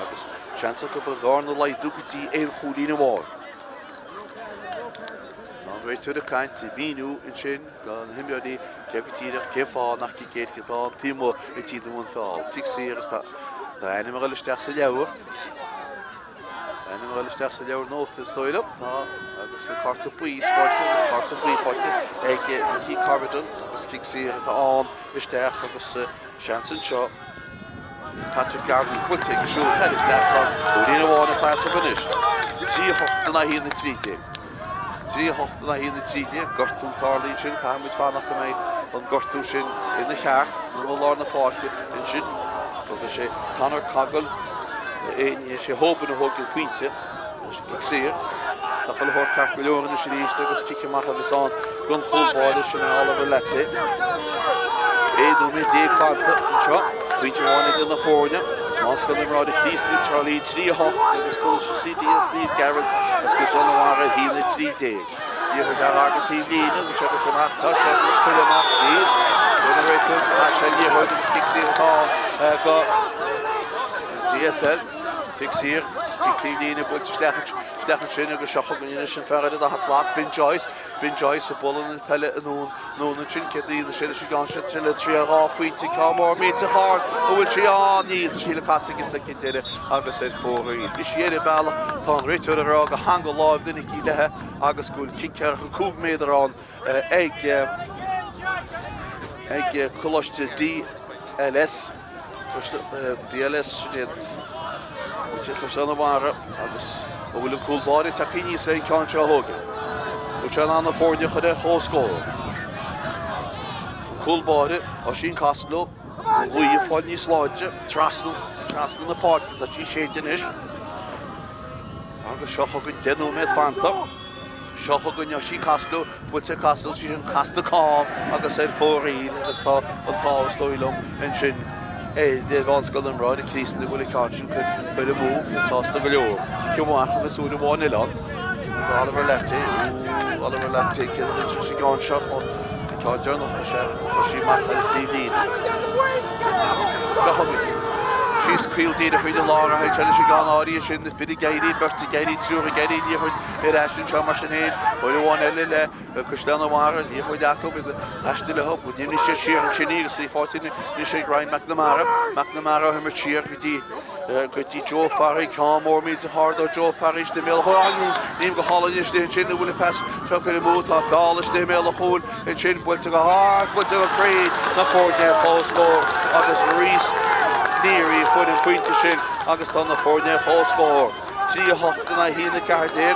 agus seans acu an bhearna a laghdú go dtí aon chúilín amháin. Tá an réiteoir ag caint, ag míniú ansin do na himreoirí cé go díreach cén fáth nach cic éirice atá ann taobh amuigh i dtí nó an feall. Cic saor agus tá ainm ag dul isteach sa leabhar. Ainm ag dul isteach sa leabhar nóta is dóigh liom. Tá agus an cárta buí spáinte agus cárta buí faighte ag Mickey Corrigan agus cic saor atá ann isteach agus seans anseo Patrick Garvey buailte aige siúd thar an trasnán. Cúilín amháin atá eatarthu anois. 3 8 in aghaidh 1 13. 3 8 in aghaidh 1 13. Gortú tarlaíonn sin, caithfidh muid fanacht go mbeidh an gortú sin ina cheart nó i lár na páirce ansin. Tugann sé Conor Cogle, sé Hoban a thóg an pointe. Cic saor. Tá chuile shórt ceart go leor anois arís agus cic amach a bheas ann don chúl báire sin é Oliver Latty. 11 nóiméad fanta anseo. Pointe amháin idir na foirne. Meánscoil na mBráithre Críostaí Trá Lí 3 8 agus Coláiste CDS Naomh Gearailt as Caisleán an Bharraigh 1 13. Liathróid an-ard an taobh líne, bhfuil sé goite amach, tá sé curtha amach, níl. Deir an réiteoir, chaith sé an liathróid agus cic saor atá ann go DSL. Cic saor, cic taobh líne buailte isteach isteach ansin agus seo chugainn anois an fear ar an daichead slat, Ben Joyce. Ben Joyce ag bualadh na peile anonn anonn ansin. Céard a dhéanfaidh sé leis an gceann seo? Trí le trí ar dhá phointe, ceann mór millteach ard. An bhfuil sí ann? Níl. Sí le casadh ag an soicind deiridh agus ar fóraoil. Bhí sí ar a bealach. Tá an réiteoir ag rá gur theangaigh láimh duine éicint léi agus go bhfuil cic ceathracha 5 méadar ann ag ag Coláiste DLS. DLS sin iad muintir Chaisleán an Bharraigh agus an bhfuil an cúl báire tagtha aníos le an ceann seo a thógaint. Bhfuil sé in ann na foirne a chur ar chomhscór. An cúl báire, Oisín Costello, an ghaoth ag fáil níos láidre, trasna, trasna na páirce, tá sí ag séideadh anois. Agus seo chugainn 10 nóiméad fanta. Seo chugainn Oisín Costello, buailte Costello, sí sin casta cam agus ar fóraoil agus tá an t-ádh is dóigh liom ansin ar Mheánscoil na mBráithre Críostaí go bhfuil an ceann sin curtha amú, iad sásta go leor. Cic amach agus uair amháin eile ann. Oliver Latty, Oliver Latty, céard a rinne sé sa gceann seo? An ceann deireanach chuir sé, chuir sí amach ar an taobh líne. Seo chugainn. Síos caol díreach chuig an lár a théann sé leis an gceann áirithe sin, na fir ag éirí, beirt ag éirí, triúr ag éirí, liathróid Ar ais anseo mar sin féin, uair amháin eile le Caisleán an Bharraigh, liathróid acu, ag taisteal leo, d'imigh sé siar ansin í agus í faighte anois ag Ryan McNamara. McNamara á himirt siar go dtí go dtí Joe Farry, ceann mór millteach ard ó Joe Farry istigh i mbéal an chúil. Níl go hálainn istigh ansin, an bhfuil an pas seo curtha amú, tá feall istigh i mbéal an chúil ansin, buailte go hard, buailte go cruinn, na foirne ar comhscór agus Rhys Neary a fuair an pointe sin agus tá na foirne ar comhscór. 3 8 in aghaidh 1 14.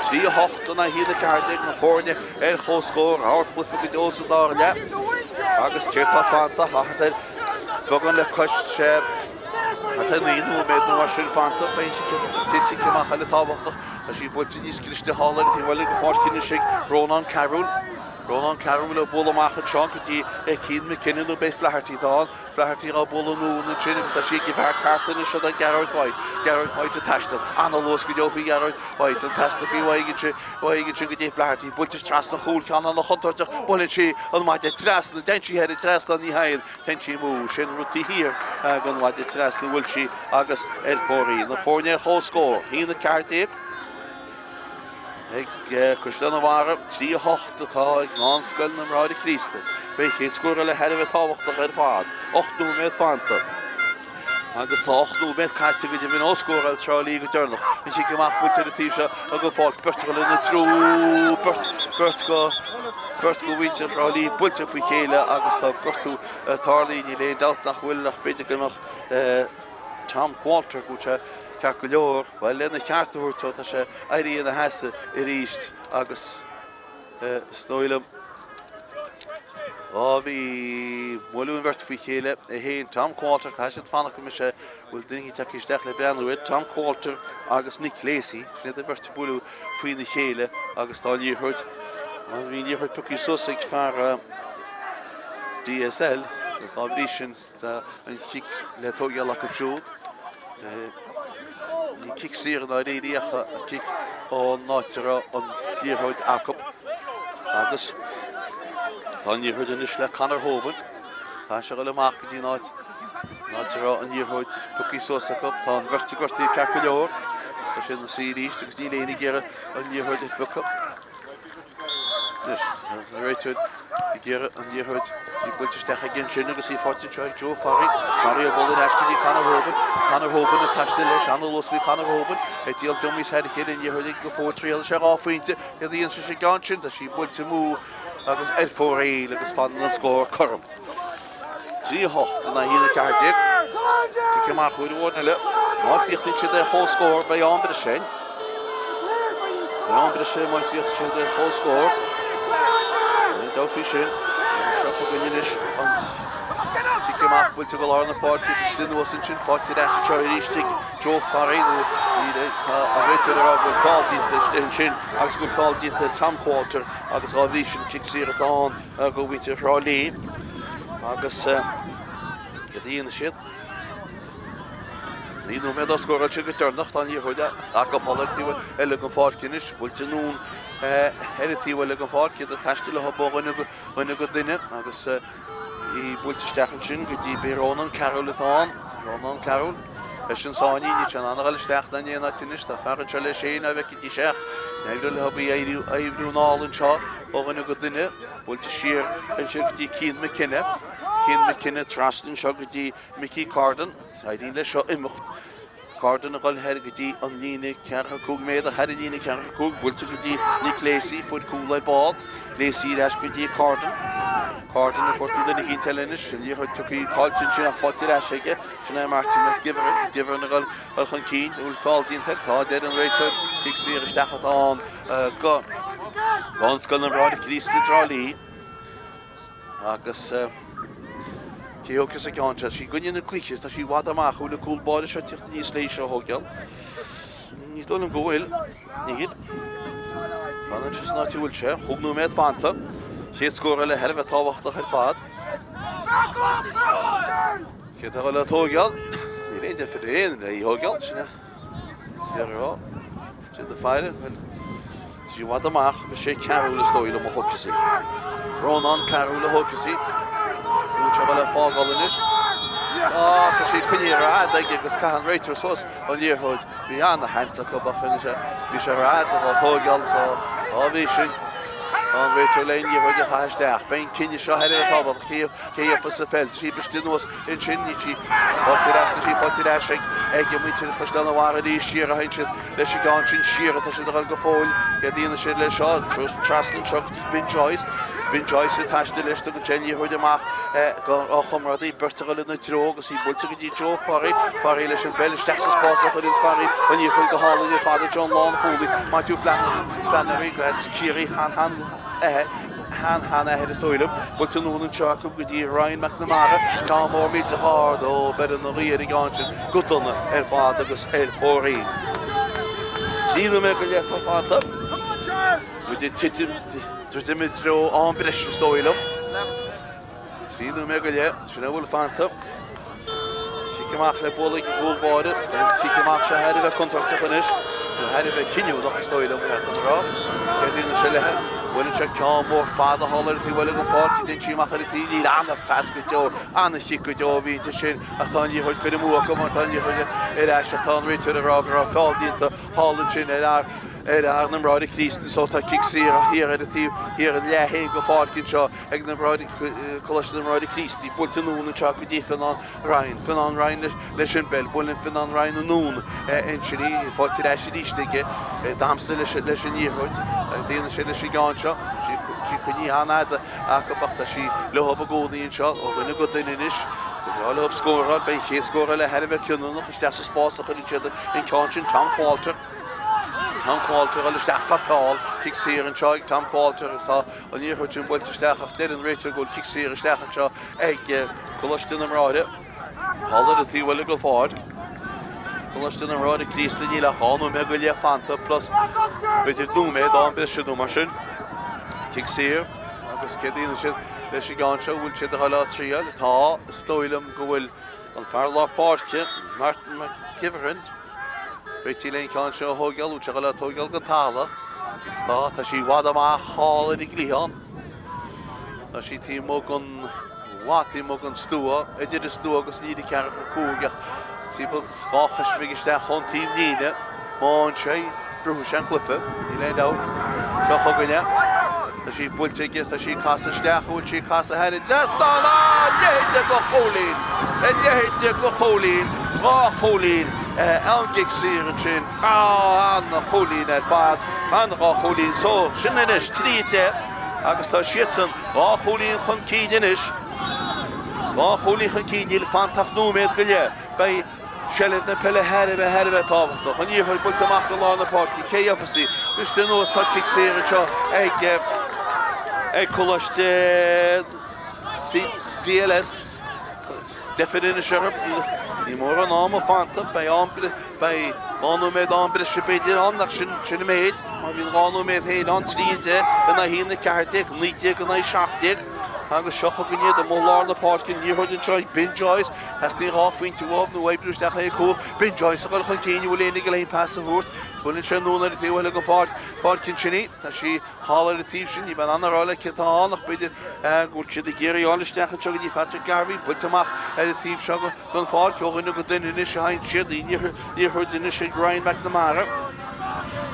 3 8 in aghaidh 1 14 na foirne ar chomhscór ardchluiche go deo sa dara leath. Agus céard tá fanta thart ar beagán le cois sé thart ar 9 nóiméad nó mar sin fanta. Beidh an cic amach eile tábhachtach. Tá sí buailte níos cliste thall ar an taobh eile den pháirc anois ag Rónán Carroll. Rónán Carroll ag bualadh amach anseo go dtí Cian McKinnon nó beidh Flaherty atá ann. Flaherty á bualadh anonn ansin agus tá sí ag an bhfear ceart anois seo Gearóid White. Gearóid White ag taisteal. Ana-luas go deo faoi Ghearóid White. An pas tugtha uaidh ansin uaidh ansin go dtí Flaherty. Buailte trasna an chúil ceann ana-chontúirteach. Buaileann sí an maide trasna. Téann sí thar an trasnán ní théann. Téann sí amú. Sin rud taobh thiar den mhaide trasna a bhfuil sí agus ar fóraoil. Na foirne ar comhscór. 1 14. Ag Caisleán an Bharraigh, 3 8 atá ag Meánscoil na mBráithre Críostaí. Beidh an chéad scór eile thar a bheith tábhachtach ar fad. 8 nóiméad fanta. Agus tá 8 nóiméad caite go deimhin ó scóráil Trá Lí go deireanach. An cic amach buailte ar an taobh seo den pháirc. Beirt ag dul ina dtreo. Beirt, beirt go, beirt go mhuintir Thrá Lí buailte faoi chéile agus tá gortú tarlaithe. Níl aon dabht nach bhfuil ach b'fhéidir go mbeadh Tom Walter go bhfuil sé ceart go leor. Bhuel, lena cheart a thabhairt dó, tá sé éirithe ina sheasamh arís agus. Is dóigh liom Á bhí buaileadh an bheirt faoi chéile é féin, Tom Qualter, caithfidh siad fanacht go mbeidh sé, bhfuil duine éicint tagtha isteach le breathnú air, Tom Qualter agus Nick Lacey, sin iad an bheirt ag bualadh faoina chéile agus tá an liathróid, bhí an liathróid pioctha suas ag fear DSL agus dá bhrí sin Tá an chic le tógáil acu siúd. Ní cic saor i ndáiríre ach cic ón áit a raibh an liathróid acu. Agus tá an liathróid anois le Conor Hoban. Tá sé ag dul amach go dtí an áit an áit a raibh an liathróid pioctha suas acu. Tá an bheirt gortaithe ceart go leor. Tá sé ina suí arís agus níl éinne ag iarraidh an liathróid a phiocadh. Anois, an réiteoir ag iarraidh an liathróid í buailte isteach aige ansin agus í faighte anseo ag Joe Farry. Farry ag dul ar ais go dtí Conor Hoban. Conor Hoban ag taisteal leis, an-luas bhí Conor Hoban ag díol dummies thar a chéile an liathróid aige go fóill triail sé 2 phointe. Céard a dhéanann sé an gceann sin? Tá sí buailte amú agus ar fóraoil agus fanann an scór cothrom. 3 8 in aghaidh 1 14. Cic amach uair amháin eile. Má chríochnaíonn siad ar chomhscór, beidh am breise. Beidh am breise má chríochnaíonn siad ar chomhscór. Ní dabht faoi sin. Agus seo chugainn anois an cic amach buailte go lár na páirce agus istigh anuas ansin faighte ar ais anseo arís ag Joe Farry nó tá an réiteoir ag rá go bhfuil feall déanta istigh ansin agus go bhfuil feall déanta Tom Qualter agus dá bhrí sin cic saor atá ann. do mhuintir Thrá Lí agus céard a dhéanfaidh siad? 9 nóiméad ó scóráil siad go deireanach, tá an liathróid acu thall ar an taobh eile den pháirc anois, buailte anonn ar an taobh eile den pháirc, iad ag taisteal leo ó dhuine go duine agus í buailte isteach ansin go dtí b'é Rónán Carroll atá ann, Rónán Carroll leis an sáinní, níl sé in ann a dhul isteach ná in aon áit anois, tá fear anseo leis féin á bhfeicfidís ach ní leo í a oibriú anall anseo. Ó dhuine go duine, buailte siar anseo go dtí Cian McKenna. Cian McKenna trasna anseo go dtí Mickey Cardon. Éiríonn leis seo imeacht. Cardon a dhul thoir go dtí an líne 45 méadar thar an líne 45, buailte go dtí Nick Lacey, fuair cúl ar ball. Lacey ar ais go dtí Cardon. Cardon ag cuartú duine eicínt eile anois. An liathróid tugtha caillte ansin ach faighte ar ais aige. Sin é Martin McGivern. McGivern a dhul chun cinn. An bhfuil feall déanta air? Tá, a deir an réiteoir. Cic saor isteach atá ann. go Bunscoil na mBráithre Críostaí i dTrá Lí agus cé a thógfas an ceann seo? Sí i gcoinne na gaoithe, tá sí i bhfad amach, an bhfuil an cúl báire seo ag tíocht aníos léi seo a thógáil? Ní dóigh liom go bhfuil. Níl. Fanann sé san áit a bhfuil sé. Chúig nóiméad fanta. Chéad scór eile thar a bheith tábhachtach ar fad. Cé atá le tógáil? Níl aon deifir ar aon le í thógáil. Sin é. Fíor Siad na faire, bhuel, tá sí i bhfad amach agus sé Carroll is dóigh liom a thógfas í. Rónán Carroll a thógfas í. Bhfuil sé le fágáil anois. Tá, tá sí coinnithe ar fhad aige agus caitheann an réiteoir suas an liathróid. Bhí ana-sheans acu ach rinne sé, bhí sé ar fhad á tógáil so dá bhrí sin tá an réiteoir le an liathróid a chaitheamh isteach. Beidh an cinneadh seo thar a bheith tábhachtach cé cé a gheofas an pheil. Tá sí briste anuas ansin, níl sí faighte ar ais, tá sí faighte ar ais ag ag muintir Chaisleán an Bharraigh arís, siar a théann siad leis an gceann sin, siar atá siad a dhul go fóill, céard a dhéanfaidh siad leis seo, trasna anseo go dtí Ben Joyce, Ben Joyce ag taisteal leis, tugann sé an liathróid amach go a chomrádaí, beirt a dhul ina treo agus í buailte go dtí Joe Farry, Farry leis an bpeil isteach sa spás a chuireann Farry an liathróid go hálainn ar fad anseo an lánchúlaí, Matthew Flannery, as Ciarraí, han han shean-sheanathair is dóigh liom. Buailte anonn anseo acu go dtí Ryan McNamara, ceann mór millteach ard ó beireann an ghaoth ar an gceann sin go dona ar fad agus ar fóraoil. 3 nóiméad go leith atá fanta. Muid ag titim, druidim i dtreo am breise is dóigh liom. 3 nóiméad go leith, sin a bhfuil fanta. Cic amach le bualadh ag an gcúl báire. Beidh an cic amach seo thar a bheith contúirteach anois, nó thar a bheith cinniúnach is dóigh liom, ceart dom a rá. Céard a dhéanann sé léi? Buaileann sé ceann mór fada thall ar an taobh eile den pháirc, téann sí amach ar an taobh. Níl ana-phas go deo, ana-chic go deo a bhí inti sin ach tá an liathróid curtha amú acu mar tá an liathróid ar ais ach tá an réiteoir ag rá go raibh feall déanta thall ansin ar fhear ar fhear na mBráithre Críostaí so tá cic saor thiar ar an taobh thiar an leath-thaobh den pháirc anseo. ag na Bráithre, Coláiste na mBráithre Críostaí, buailte anonn anseo go dtí Fionnán Ryan, Fionnán Ryan leis an bpeil, buaileann Fionnán Ryan anonn ansin í, faighte ar ais arís aige, damhsa leis an liathróid, déanann sé leis an gceann seo, tá sí coinnithe an-fhada acu ach tá sí leo i gcónaí anseo, ó dhuine go duine anois, ba bhreá leo scóráil, beidh an chéad scór eile thar a bheith cinniúnach, isteach sa spás a chuireann siad an ceann sin, Tom Qualter. Tom Qualter ag dul isteach, tá feall, cic saor anseo ag Tom Qualter agus tá an liathróid sin buailte isteach ach deir an réiteoir go bhfuil cic saor isteach anseo ag Coláiste na mBráithre. Thall ar an taobh eile den pháirc. Coláiste na mBráithre Críostaí níl ach 2 nóiméad go leith fanta plus b'fhéidir nóiméad am breise nó mar sin. Cic saor agus céard a dhéanfaidh siad leis an gceann seo, bhfuil siad ag dul á triail? Tá, is dóigh liom go bhfuil an fear lár páirce, Martin McKivergan, Réitithe le an ceann seo a thóigeáil, bhfuil sé ag dul á tóigeáil go talamh. Tá, tá sí i bhfad amach thall ar an gcliathán. Tá sí taobh amuigh den, bhfad taobh amuigh den stua, idir an stua agus líne 45 ach timpeall 2 chois bheag isteach ón taobh líne. Má fhaigheann sé, gnóthóidh sé an cluiche, níl aon dabht. Seo chugainn é. Tá sí buailte aige, tá sí ag casadh isteach, an bhfuil sí ag casadh thar an dtrasnán? Á, a leithéid de chúilín! A leithéid de chúilín! 2 chúilín ón gcic saor ansin. Á, an-chúilín ar fad, an-dhá chúilín. So, sin anois, 3 10 agus tá siadsan 2 chúilín chun cinn anois. 2 chúilín chun cinn, níl fanta ach nóiméad go leith. Beidh. Seilbh na peile thar a bheith, thar a bheith tábhachtach. An liathróid buailte amach go lár na páirce. Cé a gheofas í? Briste anuas, tá cic saor anseo ag ag Coláiste CDLS. Deifir anois orthu. Ní mórán ama fanta. Beidh am, beidh 2 nóiméad am breise b'fhéidir ann ach sin, sin an méid. Má bhíonn 2 nóiméad féin ann, 3 10 in aghaidh 1 14, 19 in aghaidh 17. Agus seo chugainn iad amuigh lár na páirce. An liathróid anseo ag Ben Joyce. Theastaigh 2 phointe uathu nó oibriú isteach le cúl. Ben Joyce ag dul chun cinn, an bhfuil éinne ag dul aon pas a thabhairt. Buaileann sé anonn ar an taobh eile den pháirc, pháirc ansin í. Tá sí thall ar an taobh sin, ní bheinn in ann a rá le cé atá ann ach b'fhéidir go bhfuil siad ag iarraidh a fháil isteach anseo go dtí Patrick Garvey. Buailte amach ar an taobh seo den pháirc ó dhuine go duine anois a thagann siad. Liathróid anois ag Ryan McNamara.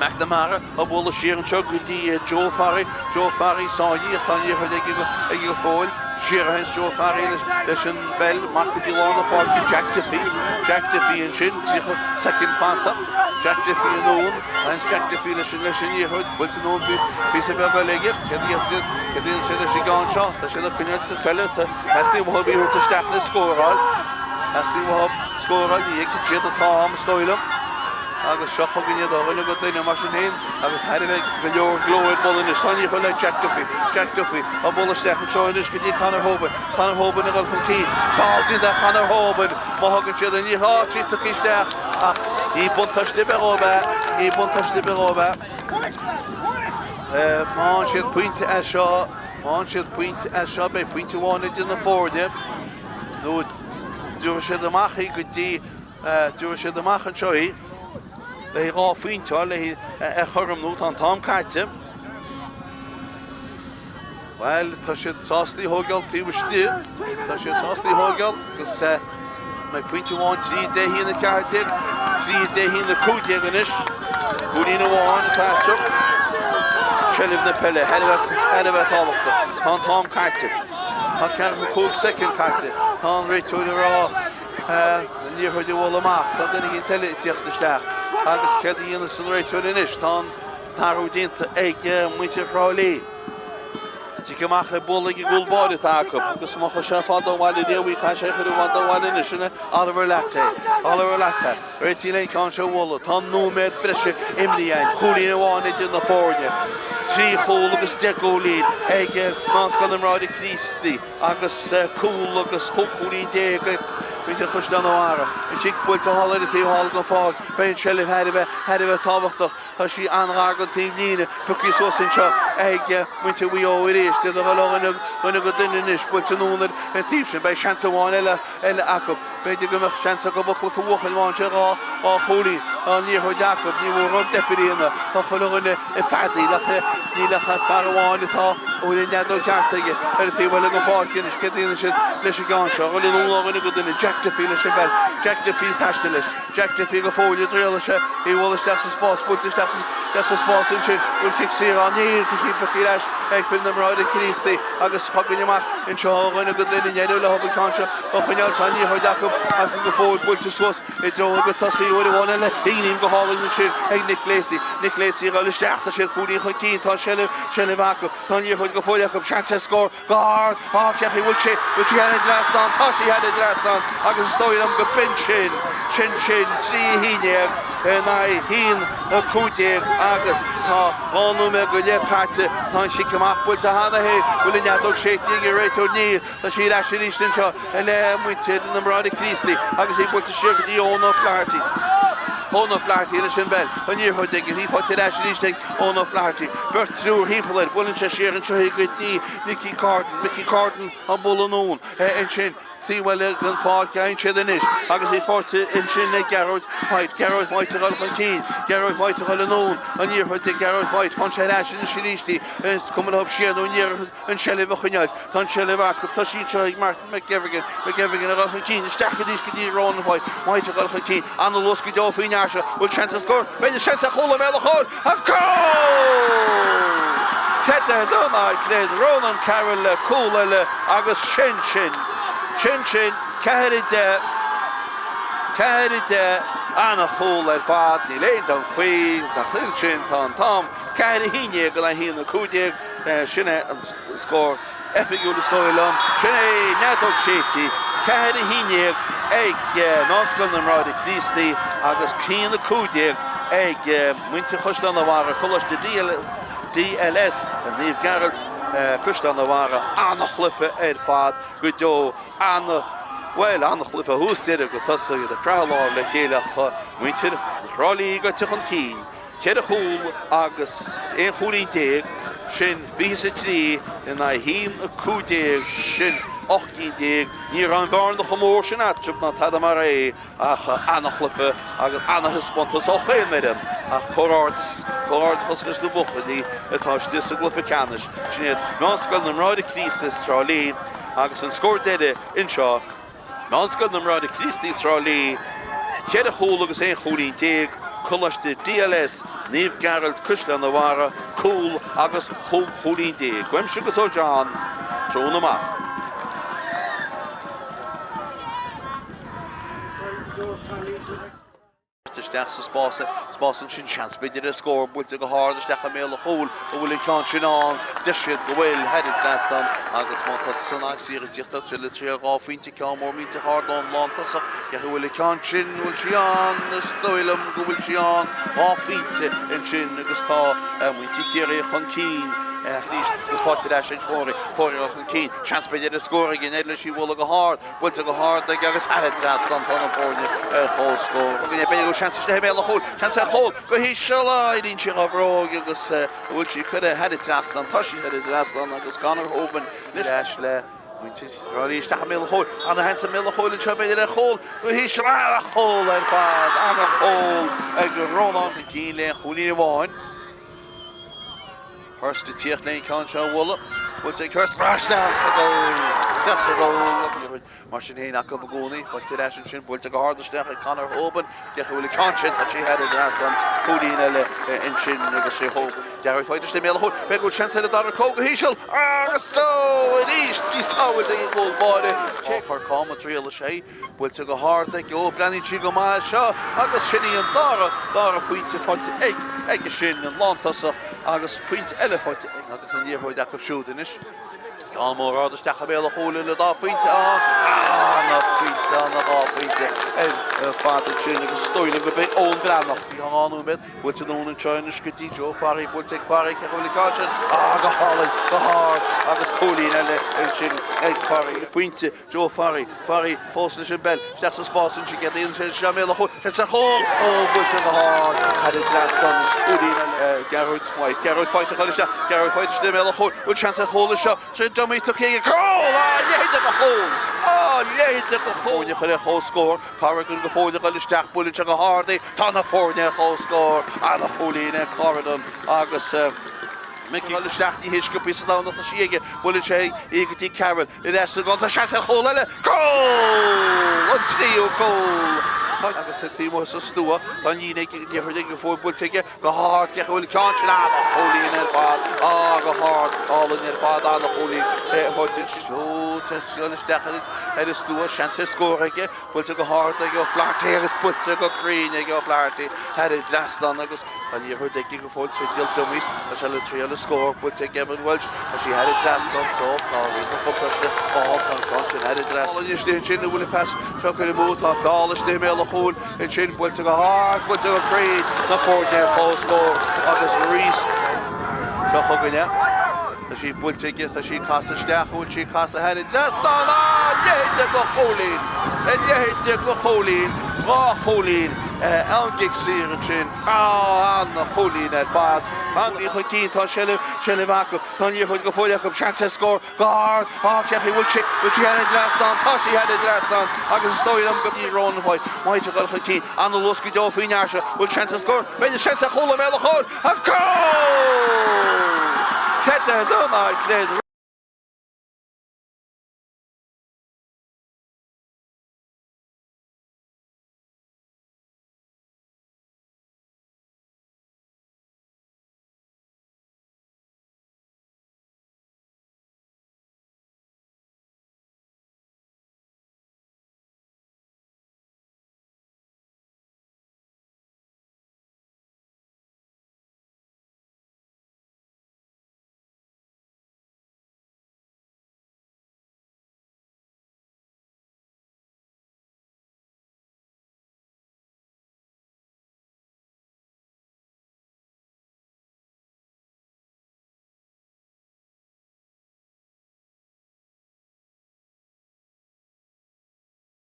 McNamara á bualadh siar anseo go dtí Joe Farry. Joe Farry sáinnithe ach tá an liathróid aige go fóill. Siar a théanns Joe Farry leis an bpeil amach go dtí lár na páirce. Jack Diffy. Jack Diffy ansin, 30 soicind fanta. Jack Diffy anonn. Théanns Jack Diffy leis an liathróid. Buailte anonn píosa beag eile aige. Céard a dhéanfaidh siad? Céard a dhéanfaidh siad leis an gceann seo? Tá siad ag coinneáil na peile. Theastaigh uathu í a thabhairt isteach le scóráil. Theastaigh uathu scóráil. Ní fheicfidh siad an t-am, is dóigh liom. Agus seo chugainn iad ó dhuine go duine mar sin féin agus thar a bheith go leor gleo ar bun anois. Tá an liathróid le Jack Duffy. Jack Duffy á bualadh isteach anseo anois go dtí Conor Hoban. Conor Hoban ag dul chun cinn. Feall déanta ar Chonor Hoban má thugann siad an liathróid sí tugtha isteach ach ní buntáiste ar bith dhóibh é. Ní buntáiste ar bith dhóibh é. Má fhaigheann siad pointe as seo, má fhaigheann siad pointe as seo, beidh pointe amháin idir na foirne nó tabharfaidh siad amach í go dtí Tabharfaidh siad amach anseo í le haghaidh 2 phointe a fháil le haghaidh a chothromú. Tá an t-am caite. Bhuel, tá siad sásta í a thógáil taobh istigh. Tá siad sásta í a thógáil agus mbeidh pointe amháin 3 10 1 14, 3 10 1 15 anois. Cúilín amháin atá eatarthu. Seilbh na peile, thar a bheith tábhachtach. Tá an t-am caite. Tá 45 soicind caite. Tá an réiteoir ag rá An liathróid a bhualadh amach. Tá duine éigin eile ag tíocht isteach. Agus céard a dhéanfas an réiteoir anois? Tá an t-athrú déanta ag muintir Thrá Lí. Cic amach le bualadh ag an gcúl báire atá acu. Agus má chuir sé fada ó bhaile riamh í, caithfidh sé a chur i bhfad ó bhaile anois. Sin é Oliver Latte. Oliver Latte. Réitithe le an ceann seo a bhualadh. Tá nóiméad breise imeartha againn. Cúilín amháin idir na foirne. 3 chúl agus 10 gcúilín ag Meánscoil na mBráithre Críostaí. agus cúl agus 15 chúilín ag muintir Chaisleán an Bharraigh. An chic buailte thall ar an taobh thall den pháirc. Beidh an tseilbh thar a bheith, thar a bheith tábhachtach. Tá sí an-ghar don taobh líne. Pioctha suas anseo ag muintir Mhaigh Eo arís. Iad ag dul ó dhuine go duine anois. Buailte anonn ar an taobh sin. Beidh seans amháin eile eile acu. B'fhéidir go mbeadh seans acu an cluiche a bhuachan má fhaigheann siad 2 chúilín. Tá an liathróid acu. Ní mór dóibh deifir a dhéanamh. Tá chuile dhuine ag feadaíl ach níl ach fear amháin atá a bhfuil an fheadóg cheart aige ar an taobh eile den pháirc anois. Céard a dhéanfaidh siad leis an gceann seo? Dhul anonn ó dhuine go duine. Jack Duffy leis an bpeil. Jack Duffy ag taisteal leis. Jack Duffy go fóill ag triail sé í a bhualadh isteach sa spás. Buailte isteach sa spás ansin. Bhfuil cic saor ann? Níl. Tá sí pioctha ar ais ag fir na mBráithre Críostaí agus chugainn amach anseo ó dhuine go duine. Ní leo an ceann seo a choinneáil. Tá an liathróid acu acu go fóill buailte suas i dtreo a gcuid tosaí uair amháin eile. Éirim go hálainn ansin ag Nick Lacey. Nick Lacey ag dul isteach. Tá siad cúilín chun cinn. Tá seilbh, seilbh acu. Tá an liathróid go fóill acu. Seans ar scór go hard. Á, cén chaoi bhfuil sé, bhfuil sí thar an dtrasnán. Tá sí thar an dtrasnán agus is dóigh liom go b'in sin. Sin sin, 3, 11 in aghaidh 1, 15 agus tá 2 nóiméad go leith caite. Tá an chic amach buailte cheana féin. Bhfuil an fheadóg séidte ag an réiteoir? Níl. Tá sí ar ais arís anseo le muintir na mBráithre Críostaí agus í buailte siar go dtí Eoin O'Flaherty. Eoin O'Flaherty leis an bpeil, an liathróid aige, í faighte ar ais arís ag Eoin O'Flaherty. Beirt triúr thimpeall air, buaileann sé siar anseo í go dtí Mickey Cardon. Mickey Cardon á bualadh anonn ansin taobh eile den pháirc a fhaigheann siad anois agus í faighte ansin ag Gearóid White. Gearóid White a dhul chun cinn, Gearóid White a dhul anonn, an liathróid ag Gearóid White, faigheann sé ar ais anois arís í, is cuma leo siar nó aniar an tseilbh a choinneáil. Tá an tseilbh acu. Tá sí anseo ag Martin McGevigan. McGevigan a dhul chun cinn. Isteach arís go dtí Ronan White. White a dhul chun cinn. An-luas go deo faoin fhear seo. Bhfuil seans ar scór? B'fhéidir seans ar chúl i mbéal an chúil. An cúl! Creid é nó ná creid, Ronan Carroll le cúl eile agus sin sin. Sin sin. 4 10. 4 10. An-chúl ar fad. Níl aon dabht faoi. Ach ansin tá an t-am. 4 11 in aghaidh 1 15. Sin é an scór oifigiúil is dóigh liom. Sin é an fheadóg séidte, 4 11 ag Meánscoil na mBráithre Críostaí agus 1 15 ag muintir Chaisleán an Bharraigh, Coláiste DLS, DLS Naomh Gearailt, Caisleán an Bharraigh. An-chluiche ar fad go deo. Ana, bhuel, an-chluiche ó thús deireadh go tosaigh, iad ag croitheadh lámh le chéile ach muintir Thrá Lí gaibhte chun cinn. Ceithre chúl agus 11 chúilín, sin 23 in aghaidh 1, 15, sin 18 gcinn. Ní raibh an bhearna chomh mór sin eatarthu ná tada mar é ach ana-chluiche agus ana-thaispeántas ó chaon fhoireann ach comhghairdeachas leis na buachaillí atá istigh sa gcluiche ceannais. Sin iad Meánscoil na mBráithre Críostaí as Trá Lí agus an scór deiridh anseo. Meánscoil na mBráithre Críostaí Trá Lí, 4 chúl agus 11 chúilín, Coláiste DLS Naomh Gearailt Caisleán an Bharraigh, cúl agus 15 chúilín. Uaimse agus ó John, tráthnóna maith. Isteach sa spás, spás ansin, seans b'fhéidir ar scór, buailte go hard isteach i mbéal an chúil, an bhfuil an ceann sin ann, deir siad go bhfuil, thar an trasnán agus má tá san ag iarraidh tíocht ar le triail 2 phointe, ceann mór millteach ard ón lántosach, cé acu bhfuil an ceann sin, an bhfuil sí ann, is dóigh liom go bhfuil sí ann, 2 phointe ansin agus tá muintir Chiarraí chun cinn arís agus faighte ar ais ag Faury, Faury chun cinn, seans b'fhéidir ar scór aige, an éirigh leis í a bhualadh go hard. Buailte go hard aige agus thar an trasnán tá na foirne ar comhscór. B'fhéidir go bhfuil seans istigh i mbéal an chúil, seans ar chúl go híseal, éiríonn sí dá bhróig agus an bhfuil sí curtha thar an trasnán, tá sí thar an trasnán agus Conor Hoban ar ais le muintir Thrá Lí isteach i mbéal an chúil. Ana-sheans i mbéal an chúil anseo b'fhéidir ar chúl go híseal, ana-chúl ar fad, ana-chúl ag Rónán chun cinn le aon chúilín amháin. Hurst ag tíocht le an ceann seo a bhualadh. Buailte ag Hurst. Isteach sa gcúl! Isteach sa gcúl! Mar sin féin acu i gcónaí. Faighte ar ais ansin. Buailte go hard isteach ag Conor Hoban. Cé acu a bhfuil an ceann sin. Tá sí thar an trasnán. Cúilín eile ansin agus sé Hoban. Gearóid faighte istigh i mbéal an chúil. B'fhéidir go bhfuil seans ar an dara cúl go híseal. Agus ó arís! Í sábháilte ag an gcúl báire. Cé chur cá ma dtriail sé. Buailte go hard aige, ó breathnaíonn sí go maith seo agus sin í an dara, dara pointe faighte ag, aige sin, an lántosach agus pointe eile faighte ag agus an liathróid acu siúd anois. Ceann mór ard isteach i mbéal an chúil le dá phointe ann, ana phointe, ana dhá phointe ar fad ansin agus is dóigh liom go mbeidh Eoin Breathnach faoi dhá nóiméad buailte anonn anseo anois go dtí Joe Farry, buailte ag Farry, cé go bhfuil an ceann sin, ah go hálainn, go hard agus cúilín eile ansin ag Farry. Pointe Joe Farry, Farry fós leis an bpeil, isteach sa spás ansin, céard a dhéanann sé isteach i mbéal an chúil, sé sa chúl! Ó, buailte go hard thar an trasnán agus cúilín eile. Gearóid White, Gearóid White a dhul isteach, Gearóid White istigh i mbéal an chúil, bhfuil seans ar chúl anseo, trí dummy tugtha aige, cúl! Á, leithéid de chúl! Á, leithéid de chúl! Foirne a chur ar comhscór, Corrigan go fóill a dhul isteach, buaileann sé go hard í, tá na foirne ar comhscór, ana-chúilín ag Corrigan agus Mickey a dhul isteach, ní hé sciobtha sa domhan atá sí aige, buaileann sé í go dtí Carroll, Ar ais sa gcúl, tá seans ar chúl eile! Cúl! An tríú cúl! Agus taobh amuigh sa stua, tá an líne ag liathróid ag an bhfuair buailte aige go hard, cé go bhfuil an ceann sin ana-chúilín ar fad, á go hard, álainn ar fad, ana-chúilín faighte siúd, tá siúl isteach ar an stua, seans ar scór aige, buailte go hard ag O'Flaherty agus buailte go cruinn ag O'Flaherty thar an dtrasnán agus Tá an liathróid aige go fóill triail dummies, tá sé le triail a scór, buailte ag Evan Walsh, tá sí thar an trasnán so, tá roinnt na buntáiste ann, tá an ceann sin thar an trasnán. Istigh ansin, an bhfuil an pas seo curtha amú, tá feall istigh i mbéal an chúil. chúil ansin, buailte go hard, buailte go cruinn, na foirne ar comhscór agus arís seo chugainn é. Tá sí buailte aige, tá sí ag casadh isteach, an bhfuil sí ag casadh thar an dtrasnán? Á, a leithéid de chúilín! A leithéid de chúilín! 2 chúilín ón gcic saor ansin. Á, an-chúilín ar fad. An-chúilín chun cinn, tá seilbh, seilbh acu. Tá an liathróid go fóill acu, seans ar scór go hard. Á, cén chaoi, bhfuil sí, bhfuil sí thar an dtrasnán? Tá sí thar an dtrasnán agus is dóigh liom go dtí Ronan White, White ag dul chun cinn, an-luas go deo faoin fhear seo. Bhfuil seans ar scór? B'fhéidir seans ar chúl i mbéal an chúil. An cúl! Creidte nó ná creid.